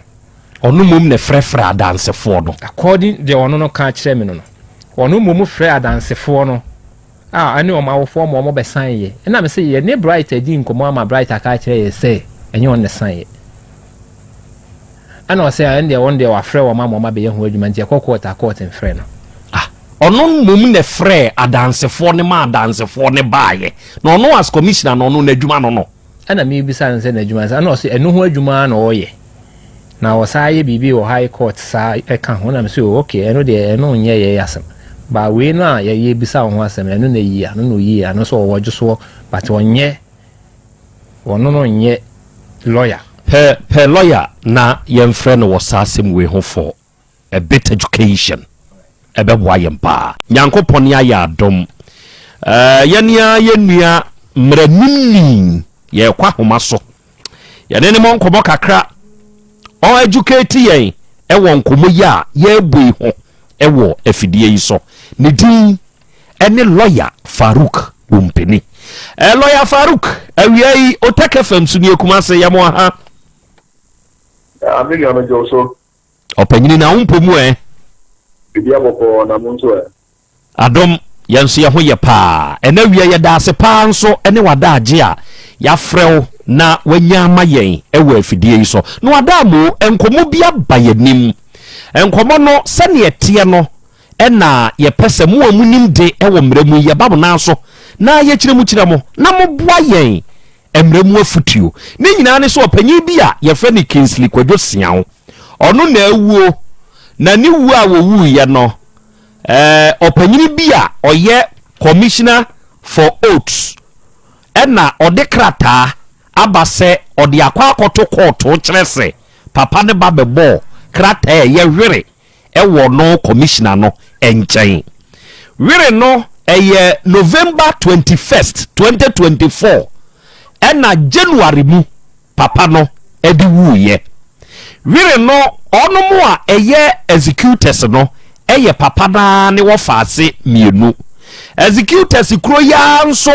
Ɔno mmom na ɛfrɛfrɛɛ adansefoɔ no. According deɛ ɔno no ka kyerɛ me no no, ɔno mmom frɛɛ adansefoɔ no a ɛne wɔn awofoɔ ma wɔbɛsaneeɛ. Ɛna mese yɛne Bright adi nkɔmmɔ ama Bright aka akyerɛ yɛ sɛ ɛnyɛ ɔno na ɛsaneeɛ. Ɛna ɔsɛ ɛn deɛ wɔn deɛ wafrɛ wɔn ama wɔn abɛyɛ ho adwuma nti ɛkɔ court a court mfrɛ no. Ah. Ɔno mmom na ɛfrɛɛ adansefoɔ no maa adansefoɔ no baeɛ. Na ɔno as commissioner no, ɔno n'adwuma no no. Ɛna mebisa no sɛ n'adwuma ne sɛn, ɛna ɔse ɛno ho adwuma ara na ɔyɛ. Na ɔsan yɛ biribi wɔ high court saa ɛka ho, ɛna mese oh okay, ɛno deɛ ɛno nyɛ yɛn asɛm. But wei no a yɛbisa wo ho asɛm no, ɛno na yi ano na ɔyii ano sɛ ɔwɔ dwosoɔ but ɔnyɛ, ɔno no nyɛ lawyer. Pɛ pɛ lawyer na yɛnfrɛ no wɔ saa asɛm wei ho for a bit education ɛbɛboa yɛn paa. Nyankopɔn ayɛ adom eh, yɛne ara yɛn nua mmaranimni yɛrekɔ ahoma so yɛne ne mɔ nkɔmmɔ kakra ɔ educate yɛn ɛwɔ nkɔmmɔ yi a yɛrebɔ yi ho ɛwɔ afidie yi so. Ne din ɛne lawyer Farouk Wumpini. Eh, lawyer Farouk, awia yi Otak FM so nie Kumase yɛ mo aha. Ah, me nua megye wo so. Ɔpanyini na wo mpɔ mu ɛ? Biribi abɔkɔɔ na mo nso ɛ? Adom, yɛn nso yɛn ho yɛ paa. Ɛnɛ awia yɛda ase paa nso ne w'adaagye a yɛafrɛ wo na wanya ama yɛn wɔ afidie yi so. Na w'adaamoo, nkɔmmɔ bi aba yɛn anim. Nkɔmmɔ no, sɛdeɛ ɛteɛ no na yɛpɛ sɛ mo a monim de wɔ mmara mu yi, yɛba mo nan so na yɛkyerɛ mu kyerɛ mo na moboa yɛn Mmara mu afotuo. Ne nyinaa ne sɛ ɔpanyin bi a yɛfrɛ no Kingsley Kwadwo Seaw, ɔno na awuo, na ne wuo a wɔwuiɛ no, eh, ɔpanyini bi a ɔyɛ Commissioner for Oaths ɛna ɔde krataa aba sɛ ɔde akɔ akɔto kɔɔto kyerɛ sɛ papa no ba bɛbɔɔ krataa a ɛyɛ were wɔ no commissioner no nkyɛn. Were no ɛyɛ November 21st, 2024 ɛna January mu papa no de wuiɛ. Were no ɔnom a ɛyɛ executors no ɛyɛ papa no ara ne wɔfaase mmienu. Executors kuro yi ara nso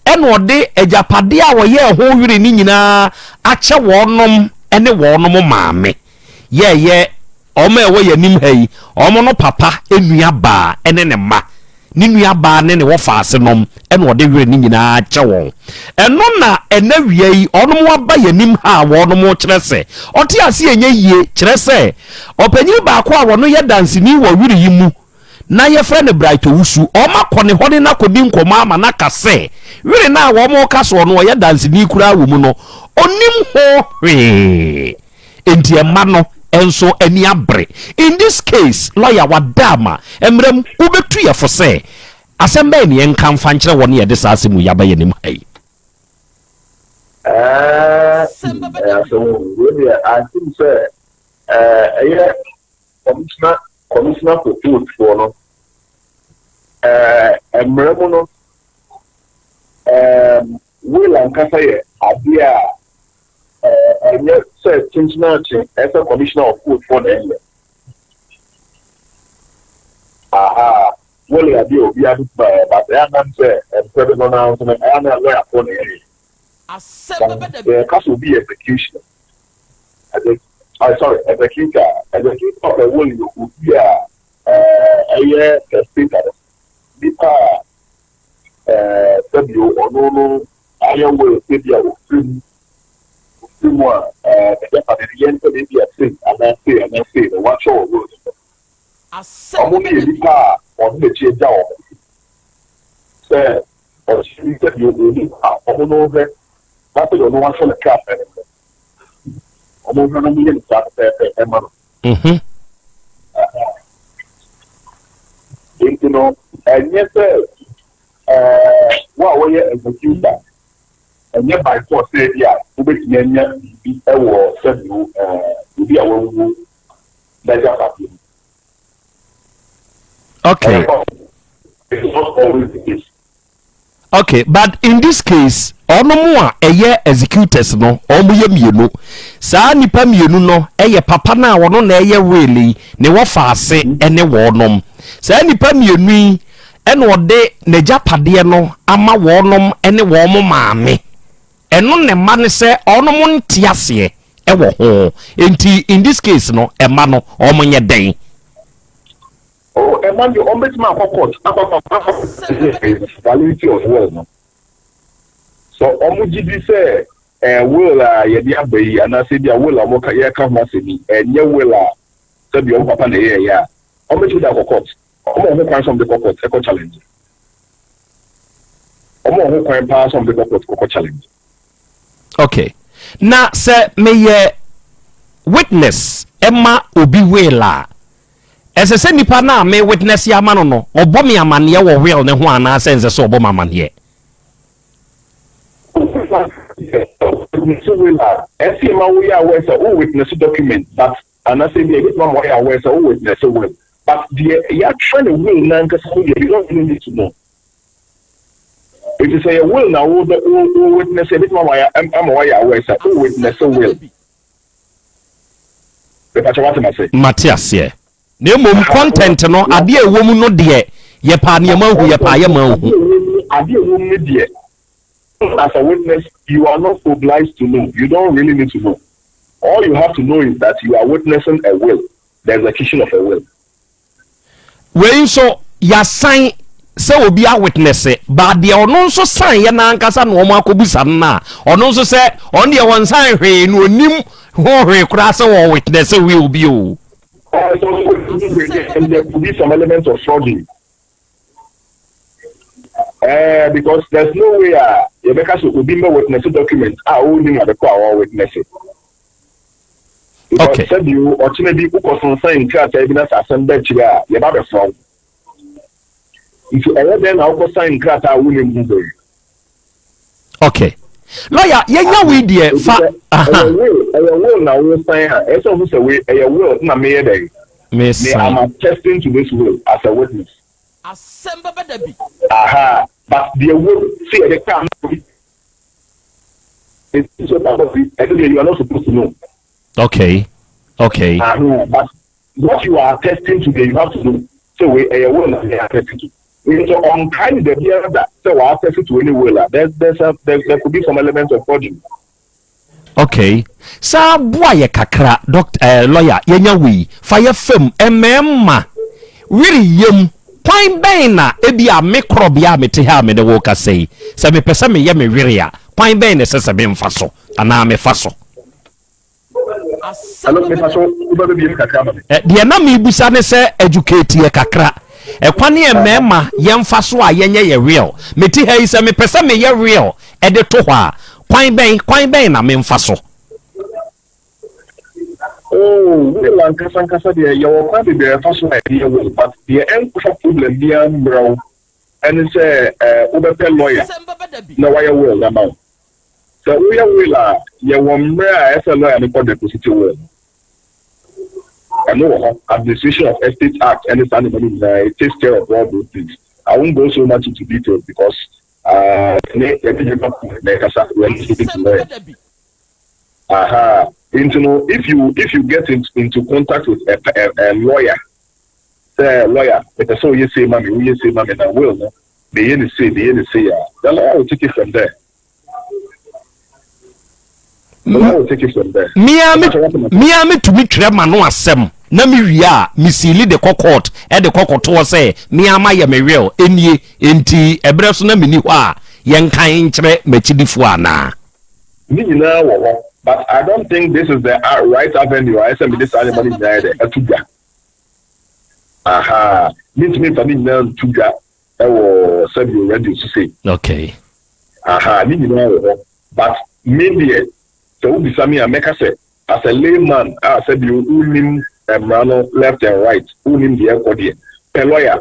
ɛna ɔde agyapadeɛ a ɔyɛɛ ho were no nyinaa akyɛ wɔnom ne wɔnom maame. Yɛɛyɛ wɔn a ɛwɔ yɛn anim ha yi, wɔn no papa nua baa ne ne mma, ne nua baa ne ne wɔfaase nom na ɔde werɛ no nyinaa kyɛ wɔn. Ɛno na ɛnɛ wia yi wɔn aba yɛn anim ha a wɔn kyerɛ sɛ ɔte ase ɛnyɛ yie, kyerɛ sɛ ɔpanyin baako a wɔn yɛ danseni wɔ were yi mu na yɛfrɛ no Bright Owusu, wɔn akɔ ne hɔ ne no akɔdi nkɔmmɔ ama no aka sɛ were no a wɔn reka sɛ ɔno ɔyɛ danseni koraa wɔ mu no ɔnim ho hwee. Enti ɛma no nso ani abere. In this case, lawyer wada ama mmara mu, wobɛtu yɛ fo sɛ asɛm bɛn na yɛnka mfa nkyerɛ wɔn a yɛde saa asɛm yi aba yɛn anim ha yi? Ɛɛ, ɛyɛ asɛm o. Wei deɛ, I think sɛ ɛɛ ɛyɛ commissioner commissioner for vote foɔ no ɛɛ mmara mu no ɛɛ will ankasa yɛ adeɛ a Ɛnyɛ sɛ kyenkyen ara kye ɛsɛ commissioner of oath foɔ na ɛyɛ. Ahaa, will yɛ adeɛ a obiara bɛtumi ayɛ but ɛyɛ a na sɛ mpɛ dodoɔ no ara nso no ɛyɛ a na lawyer foɔ na ɛyɛ. Sɛ yɛka sɛ obi yɛ executioner, ɛde, oh, sorry, executor, executor of a will yɛ obi a ɛyɛ testator no, nipa a sɛbio ɔno no ayɛ will sɛ bi a ofiri mu ofiri mu a ɛɛ n'agyapade no yɛn sɛ ebi a sei anaa sei anaa sei na wɔakyerɛ wɔ will no mu. Wɔn no yɛ nnipa a wɔn n'akyi agya wɔn sɛ ɔkyerɛ bi sɛ deɛ ɔni a wɔn no hwɛ na sɛ deɛ ɔno ahyɛ no krataa no mu wɔn hwɛ no yɛ no saa pɛpɛɛpɛ ɛma no. Nti no ɛnyɛ sɛ Ɛɛ, wo a woyɛ executor, ɛnyɛ by force sɛ ebi a wobɛtumi anya biribi wɔ sɛdeɛ ɛɛ obi a wawuo n'agyapadeɛ mu. Okay. It's not always the case. Okay, but in this case, ɔno mu a ɛyɛ executors no, wɔn yɛ mmienu. Saa nipa mmienu no ɛyɛ papa no a ɔno na ɛyɛ will yi, ne wɔfa ase ɛne wɔnom. Saa nipa mmienu yi ɛna ɔde n'agyapadeɛ no ama wɔnom ne wɔn maame. Ɛno na ɛma no sɛ wɔnom nte aseɛ ɛwɔ ho. Enti in this case no, ɛma no wɔn nyɛ dɛn? Oh, ɛma deɛ wɔn bɛtumi akɔ court akɔ akɔ akɔ validity of will no. So wɔn gye di sɛ ɛɛ will a yɛde aba yi anaasɛ bi a will a wɔka yɛka ho asɛm yi ɛnyɛ will a sɛbi wɔn papa na ɛyɛɛyɛ a, wɔn bɛtumi de akɔ court. Wɔn wɔ ho kwan sɛ wɔde kɔ court kɔ challenge. Wɔn wɔ ho kwan paa sɛ wɔde kɔ court kɔkɔ challenge. Okay. Na sɛ meyɛ witness ma obi will a, ɛsɛ sɛ nipa no a me witness ama no no, ɔbɔ me amaneɛ wɔ will no ho anaasɛ ɛnsɛ sɛ ɔbɔ me amaneɛ? Witness will a, ɛsɛ ma woyɛ aware sɛ wo witness document but anaasɛ ebia ebetumi ama woayɛ aware sɛ wo witness will but deɛ yɛatwerɛ no will no ankasa mu deɛ you don't really need to know. Enti sɛ yɛ will na wo wo wo witness ebetumi ama woayɛ ama woayɛ aware sɛ wo witness will. Mepakyɛ wate m'ase? Mate aseɛ. Na mmom content no, adeɛ a ɛwɔ mu no deɛ, yɛpɛ a nea moahu, yɛpɛ a yɛmma nhu. Adeɛ a ɛwɔ mu no deɛ, as a witness, you are not obliged to know. You don't really need to know. All you have to know is that you are witnessing a will, the execution of a will. Wei nso yasan sɛ obi a witnesse but deɛ ɔno nso san yɛ n'ankasa na wɔn akɔbisa no no a ɔno nso sɛ ɔno deɛ wɔn san hwee na onim ho hwee koraa sɛ wɔ witnesse will bi o. Ɛsɛ sɛ onim hwee deɛ and there could be some element of frauding. Eh, because there's no way a yɛbɛka sɛ obi mbɛ witness document a ɔnnim ade ko a ɔwɔ witness. Because Okay. sɛbi o, ɔkyena bi wokɔ sonsan nkrataa bi na sɛ asɛm ba akyire a, yɛba bɛfra wo. Nti ɛyɛ dɛn na wokɔ sign nkrataa a wonnim ho hwee? Okay. Lawyer, yɛnya wei deɛ Nti fa. sɛ Aha. ɛyɛ will, ɛyɛ will na wo sign a, ɛyɛ sɛ wohu sɛ wei ɛyɛ will na meyɛ dɛn? Me Me sign. am attesting to this will as a witness. Asɛm bɛba da bi. Ahaa but deɛ wom sɛ yɛde kaa no bi nso ba bi ɛno deɛ you are not supposed to know. Okay. Ahaa but what you are attesting to deɛ you have to know sɛ wei ɛyɛ will na yɛ attest to. Nso ɔnkae no da biara da sɛ wa attest to any will a there's there's a there, there could be some element of forgery. Okay saa boa yɛ kakra doctor eh, lawyer yɛnya wei fa yɛ fam mmarima were yam kwan bɛn na ebi a me korɔbea a mete ha a me ne wo kasa yi sɛ mepɛ sɛ meyɛ me were a kwan bɛn na ɛsɛ sɛ memfa so anaa mefa so. Hello, mepa so wobɛbɛ biem kakra ma me. Eh, deɛ na mebusa ne sɛ educate yɛ kakra ɛkwan yɛ mmarima yɛmfa so a yɛnyɛ yɛ real mete ha yi sɛ mepɛ sɛ meyɛ real ɛde to hɔ a, kwan bɛn, kwan bɛn na memfa so? Oh, will ankasa ankasa deɛ yɛwɔ kwan bebree a yɛfa so a yɛde yɛ will but deɛ ɛnkɔfa problem biara mmerɛ wo ɛne sɛ eh, wobɛpɛ lawyer na wayɛ will no ama wo. Sɛ woyɛ will a, yɛwɔ mmerɛ a ɛsɛ lawyer no kɔ deposit will no. Ɛno wɔ hɔ, Administration of Estate Act ɛne saa nneɛma no nyinaa, it takes care of all those things. I won't go so much into details because Ah, ne yɛde nipa na ɛkasa, we are not speaking to lawyers. Aha, nti no, if you if you get into, into contact with a, a, a lawyer, sɛ lawyer, mepɛ sɛ woyɛ sei ma me, woyɛ sei ma me, na will no, meyɛ ne sei, meyɛ ne sei a, the lawyer will take it from there. The lawyer will take it from there. Mea me mea metumi twerɛ ma no asɛm na mewie a mesiili de kɔ court de kɔ kɔtoɔ sɛ mea mayɛ me will nie enti ɛberɛ so na menni hɔ a yɛnkan nkyerɛ m'akyidifoɔ anaa? Ne nyinaa wɔ hɔ but I don't think this is the right avenue a ɛsɛ mede saa nneɛma no nyinaa yɛ dɛ ato dwa. Ahaa, mentumi mfa ne nyinaa nto dwa wɔ sɛdeɛ radio so sei. Okay. Ahaa, ne nyinaa wɔ hɔ but me deɛ sɛ wobisa me a mɛka sɛ as a layman a sɛdeɛ wonnim mmara no left and right, wonnim deɛ ɛkɔ deɛ, pɛ lawyer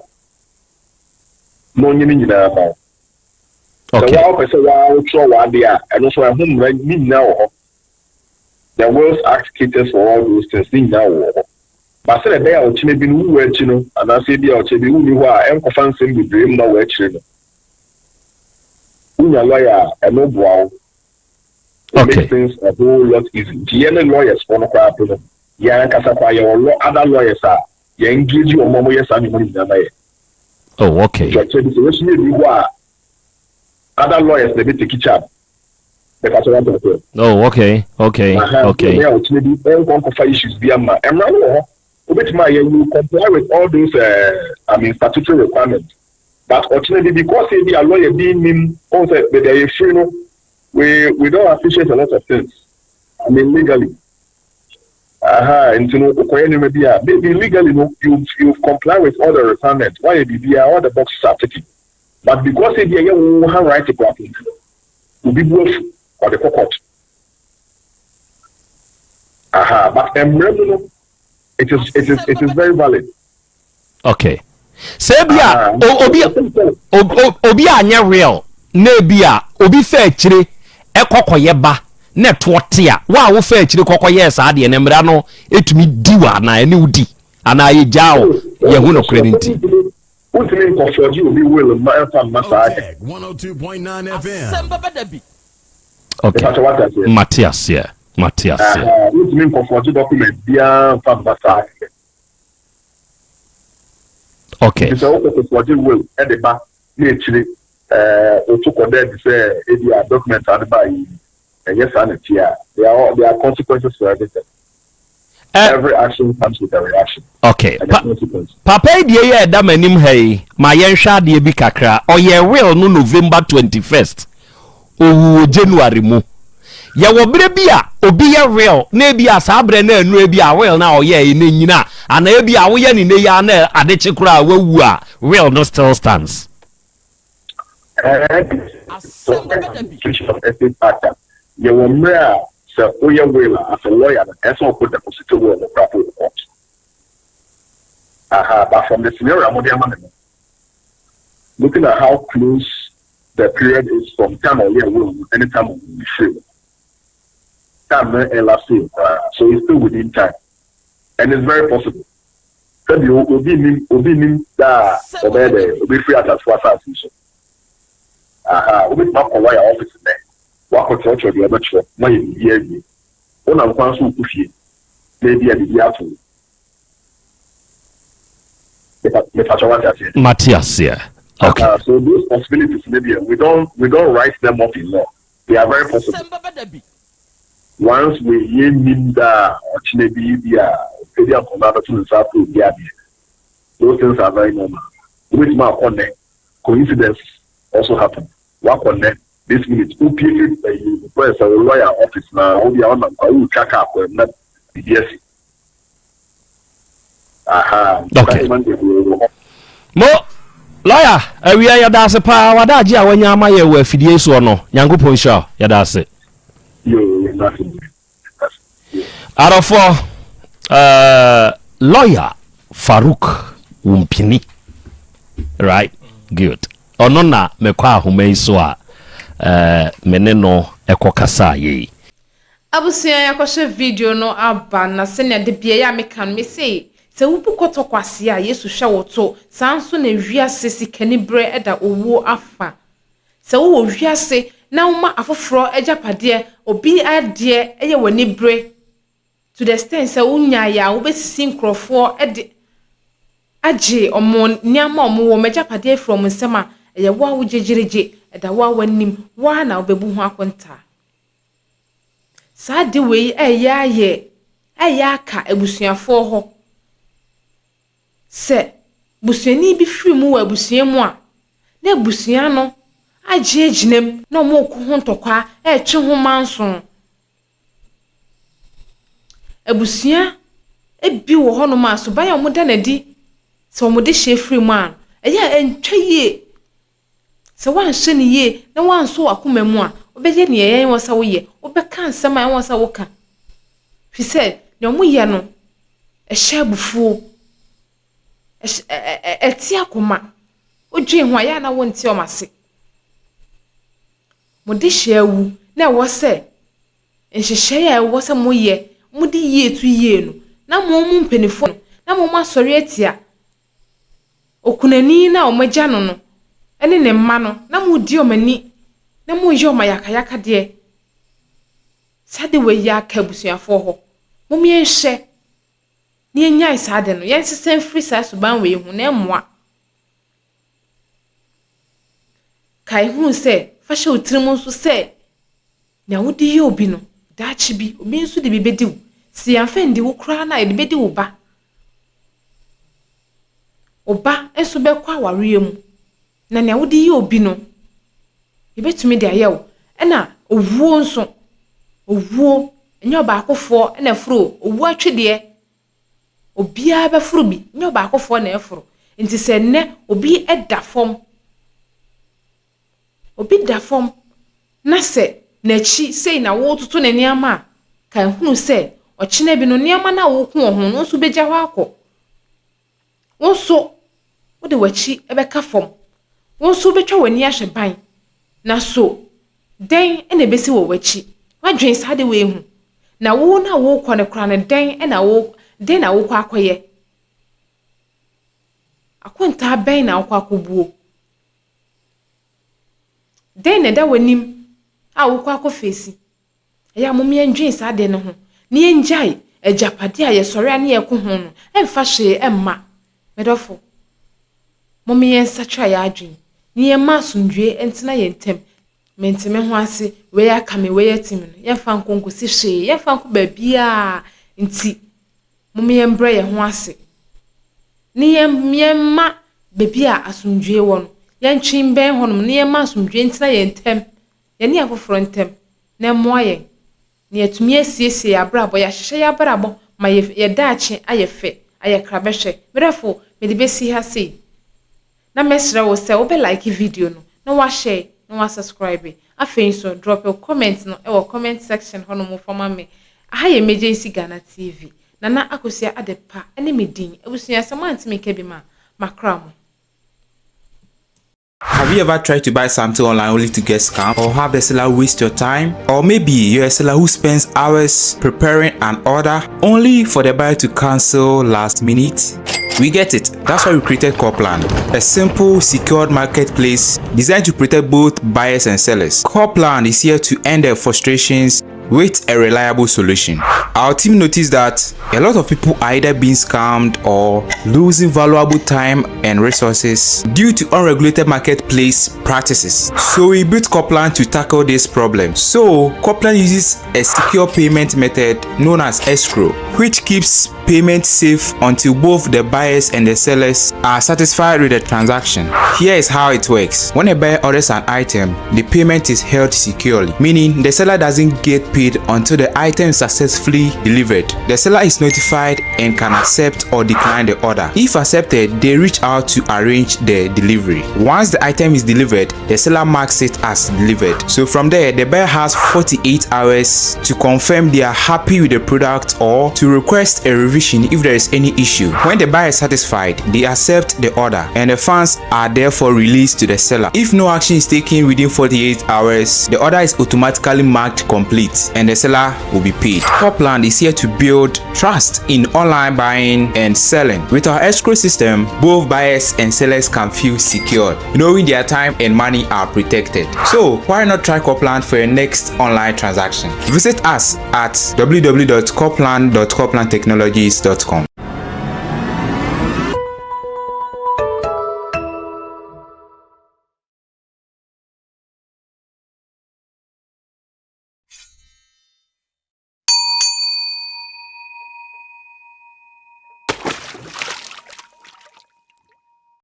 na ɔnyɛ ne nyinaa ma wo. Sɛ Okay. woa wopɛ sɛ woa wotwerɛ w'adeɛ a, ɛno nso ɛho mmara ne nyinaa wɔ hɔ. The Wills Act caters for all those things, ne nyinaa wɔ hɔ. But sɛdeɛ ɛbɛyɛ a ɔkyena bi no wowu akyi no, anaasɛ ebi a ɔkyena bi wonni hɔ a ɛnkɔfa nsɛm bebree mma w'akyire no, wonya lawyer a, ɛno boa wo. It Okay. makes things a whole lot easy. Nti yɛne lawyers foɔ no koraa po no, yɛn ankasa koraa yɛwɔ law, other lawyers a yɛn engage wɔn ma wɔyɛ saa nneɛma no nyinaa ma yɛn. Oh, okay. Nti ɔkyena bi sɛ yɛso yɛnni hɔ a, other lawyers na ɛbɛ take charge. Bɛka sɛ wate aseɛ. Oh, okay, Aha, okay. Ɛbɛyɛ a ɔkyena bi ɛnkɔ nkɔfa issues bi ama. Mmara no wɔ hɔ. Wobɛtumi ayɛ, you comply with all those uh, I mean, statutory requirements. But ɔkyena bi because ebi a lawyer bi nim, ɔhu sɛ baabi a yɛfiri no, we, we don't appreciate a lot of things. I mean, legally. Aha, nti no wokɔyɛ nneɛma bi a maybe legally no you you comply with all the requirements, woayɛ biribiara, all the boxes are ticked. But because ebi ɛyɛ wo handwriting koraa nti no, obi bu afu, ɔde kɔ court. Aha, but mmerɛ mu no, it is very valid. Okay. Sɛ ebi a obi obi anyɛ real na ebi a obi fɛ akyire ɛkɔkɔyɛ ba na ɛtoɔ te a, wo a wofɛ akyire kɔkɔyɛɛ saa deɛ no mmara no ɛtumi di wo anaa ɛne wo di anaa yɛgyaa wo yɛhu nokorɛ no nti. Wontumi nkɔfɔgye obi will mma ɛmfa mma saa kɛkɛ. Asɛm bɛba da bi. Okay. Mate aseɛ. Mate aseɛ. Wontumi nkɔfɔgye document biara mfa mma saa kɛkɛ. Okay. Nti sɛ wokɔ kɔfɔgye will de ba na akyire woto kɔda adi sɛ ebi a document a wode baa yi ɛnyɛ saa na ɛteɛ a, there are, there are consequences for everything. Every action comes with a reaction. Okay. And a consequence. Papa yi deɛ yɛ ɛda m'anim ha yi, ma yɛnhwɛ adeɛ bi kakra. Ɔyɛ will no November 21st. Owu wɔ January mu. Yɛwɔ berɛ bi a obi yɛ will na ebi a saa berɛ no anu ebi a will no a ɔyɛɛ yi no nyina anaa ebi a woyɛ ne nnɛ yi ara na adekye koraa wawu a will no still stands. Administration of Estate Act a, yɛwɔ mmerɛ a sɛ woyɛ will a, as a lawyer no, ɛsɛ sɛ wokɔ deposit will no koraa wɔ court. Aha, but from the scenario a mode ama me no, looking at how close the period is from time a ɔyɛɛ will no ɛne time a ɔwui firi no, time no ɛlapse koraa, so it's still within time and it's very possible. Sɛbi obi nnim obi nnim da a ɔbɛyɛ dɛ obefiri asasefo asase yi so. Aha, wobɛtumi akɔ lawyer office nnɛ, woakɔkyerɛkyerɛ deɛ ɔbɛkyerɛ, moayɛ biribi awie. Wonam kwan so wokɔ fie na ebia biribi ato wo. Mepa kyɛw wate aseɛ? Mate aseɛ. Okay. Aha, so those possibilities no deɛ we don't we don't write them off in law. They are very possible. Asɛm bɛba da bi. Once we yɛnnim da a ɔkyena bi bi a ɔpɛ bi akɔnnɔ abɛto ne nsa afrɛ obi adeɛ. Those things are very normal. Wobɛtumi akɔ nnɛ, coincidences also happen. Woakɔ nnɛ, this minute, wopie firi ayi wopɛ sɛ wo lawyer office na wo bia wonam kwa woretwa kaa kwan mu na biribi asi. Aha, Okay. saa nneɛma no bebree wɔ hɔ. Mo lawyer awia yɛda ase paa w'adagye a wanya ama yɛ wɔ afidie soɔ no Nyankopɔn nhyira wo yɛda ase. Adɔfoɔ, uh, lawyer Farouk Wumpini, right? Good. Ɔno na mekɔ ahoma yi so a uh, me ne no ɛkɔ kasa yei. Abusua yɛakɔhwɛ video no aba na sɛnea da biara a meka no mese sɛ wobu kɔtɔ kwasea a Yesu hwɛ wo to saa nso na wiase sikaniberɛ da owuo afa Sɛ wowɔ wiase na woma afoforɔ agyapadeɛ, obi adeɛ yɛ w'anibere to the extent sɛ wonyaeɛ a wobɛsisi nkurɔfoɔ de agye wɔn nneɛma a wɔwɔ, wɔn agyapadeɛ afiri wɔn nsam a, ɛyɛ wo a wogyegyeregye, ɛda wo a w'anim, wo ara na wobɛbu ho akontaa. Saa ade wei ɛreyɛ ayɛ, ɛreyɛ aka abusuafoɔ hɔ. Sɛ busuani bi firi mu wɔ abusua mu a, na abusua no agye agyina mu na wɔreko ho ntɔkwa retwe ho manso. Abusua bi wɔ hɔnom a, suban a wɔda no adi sɛ wɔn dehyeɛ firi mu a, ɛyɛ a ɛntwa yie. Sɛ woanhyɛ no yie na woansɔ w'akoma mu a, wobɛyɛ nea ɛwɔ sɛ woyɛ. Wobɛka nsɛm a ɛwɔ sɛ woka. Firi sɛ, nea wɔyɛ no, ɛhyɛ abufuo. Ɛhyɛ ɛ ɛ ɛte akoma. Wodwen ho a, ɛyɛ a na wonte wɔn ase. Mo dehyeɛ awu na ɛwɔ sɛ nhyehyɛe a ɛwɔ sɛ moyɛ, mode yie to yie no, na mo mu mpanimfoɔ no, na mo asɔre atia Okunani no a wɔagya no no ne ne mma no, na moredi wɔn ani, na moreyɛ wɔn ayakayakadeɛ. Saa ade wei yɛ aka abusuafoɔ hɔ. Mom yɛnhwɛ na yɛnnyae saa ade no. Yɛnsesa mfiri saa suban wei ho na ɛmmoa. Kae hunu sɛ, fa hyɛ wo tirim nso sɛ, nea wode yɛ obi no, daakye bi, obi nso de bi bɛdi wo. Sɛ yɛamfa andi wo koraa no a, yɛde bɛdi wo ba. Wo ba nso bɛkɔ awareɛ mu, na nea wode yɛ obi no, yɛbɛtumi de ayɛ wo. Ɛna owuo nso, owuo. Ɛnyɛ ɔbaakofoɔ na ɛforo o, owu atwedeɛ, obiara bɛforo bi, ɛnyɛ ɔbaakofoɔ na ɛforo. Nti sɛ nnɛ obi da fam, obi da fam na sɛ n'akyi sei na woretoto ne nneɛma a, ka hunu sɛ ɔkyena bi no nneɛma no a woreko wɔ ho no, wo nso wobɛgya hɔ akɔ. Wo nso wode w'akyi bɛka fam. Wo nso wobɛtwa w'ani ahwɛ ban. Na so dɛn na ɛbɛsi wɔ w'akyi? Woadwene saa ade wei ho? Na wo no a worekɔ no koraa no, dɛn na wo dɛn na worekɔ akɔyɛ? Akontaa bɛn na wokɔ akɔbuo? Dɛn na ɛda w'anim a wokɔ akɔfeesi? Ɛyɛ a mom yɛndwen saa adeɛ no ho na yɛngyae agyapadeɛ a yɛsɔre a ne yɛko ho no ɛmfa hwee ɛmma. Me dɔfo, mom yɛnsakyera yɛn adwene na yɛmma asomdwoeɛ ntena yɛn ntam. Mente me ho ase, wei aka me, wei ati me no, yɛmfa nkɔ nkɔsi hwee, yɛmfa nkɔ baabiara nti mom yɛmbrɛ yɛn ho ase ne yɛmma baabi a asomdwoeɛ wɔ no, yɛntwe mbɛn hɔnom na yɛmma asomdwoeɛ ntena yɛn ntam. yɛne afoforɔ ntam na ɛmmoa yɛn na yɛatumi asiesie yɛn abrabɔ, yɛahyehyɛ yɛn abrabɔ ma yɛn daakye ayɛ fɛ, ayɛ krabɛhwɛ. Me dɔfo, mede bɛsi ha sei. Na mɛsrɛ wo sɛ wobɛ like video no, na woahyɛ na woasubscribe. Afei nso, drop wo comment no wɔ comment section hɔnom fa ma me. Aha yɛ Emergency Ghana TV. Nana Akosua Adepa ne me din. Abusua, sɛ moante me nka bi ma a, makra mo. Have you ever tried to buy something online only to get scammed or have the seller waste your time? Or maybe you're a seller who spends hours preparing an order only for the buyer to cancel last minute? We get it. That's why we created Corplan, a simple, secured marketplace designed to protect both buyers and sellers. Corplan is here to end their frustrations with a reliable solution. Our team noticed that a lot of people are either being scammed or losing valuable time and resources due to unregulated marketplace practices. So we built Coplan to tackle this problem. So Coplan uses a secure payment method known as escrow, which keeps payment safe until both the buyers and the sellers are satisfied with the transaction. Here is how it works. When a buyer orders an item, the payment is held securely, meaning the seller doesn't get paid until the item is successfully delivered. The seller is notified and can accept or decline the order. If accepted, they reach out to arrange the delivery. Once the item is delivered, the seller marks it as delivered. So from there, the buyer has 48 hours to confirm they are happy with the product or to request a revision if there is any issue. When the buyer is satisfied, they accept the order and the funds are therefore released to the seller. If no action is taken within 48 hours, the order is automatically marked complete and the seller will be paid. Copland is here to build trust in online buying and selling. With our escrow system, both buyers and sellers can feel secure, knowing their time and money are protected. So why not try Copland for your next online transaction? Visit us at www.copland.coplandtechnologies.com.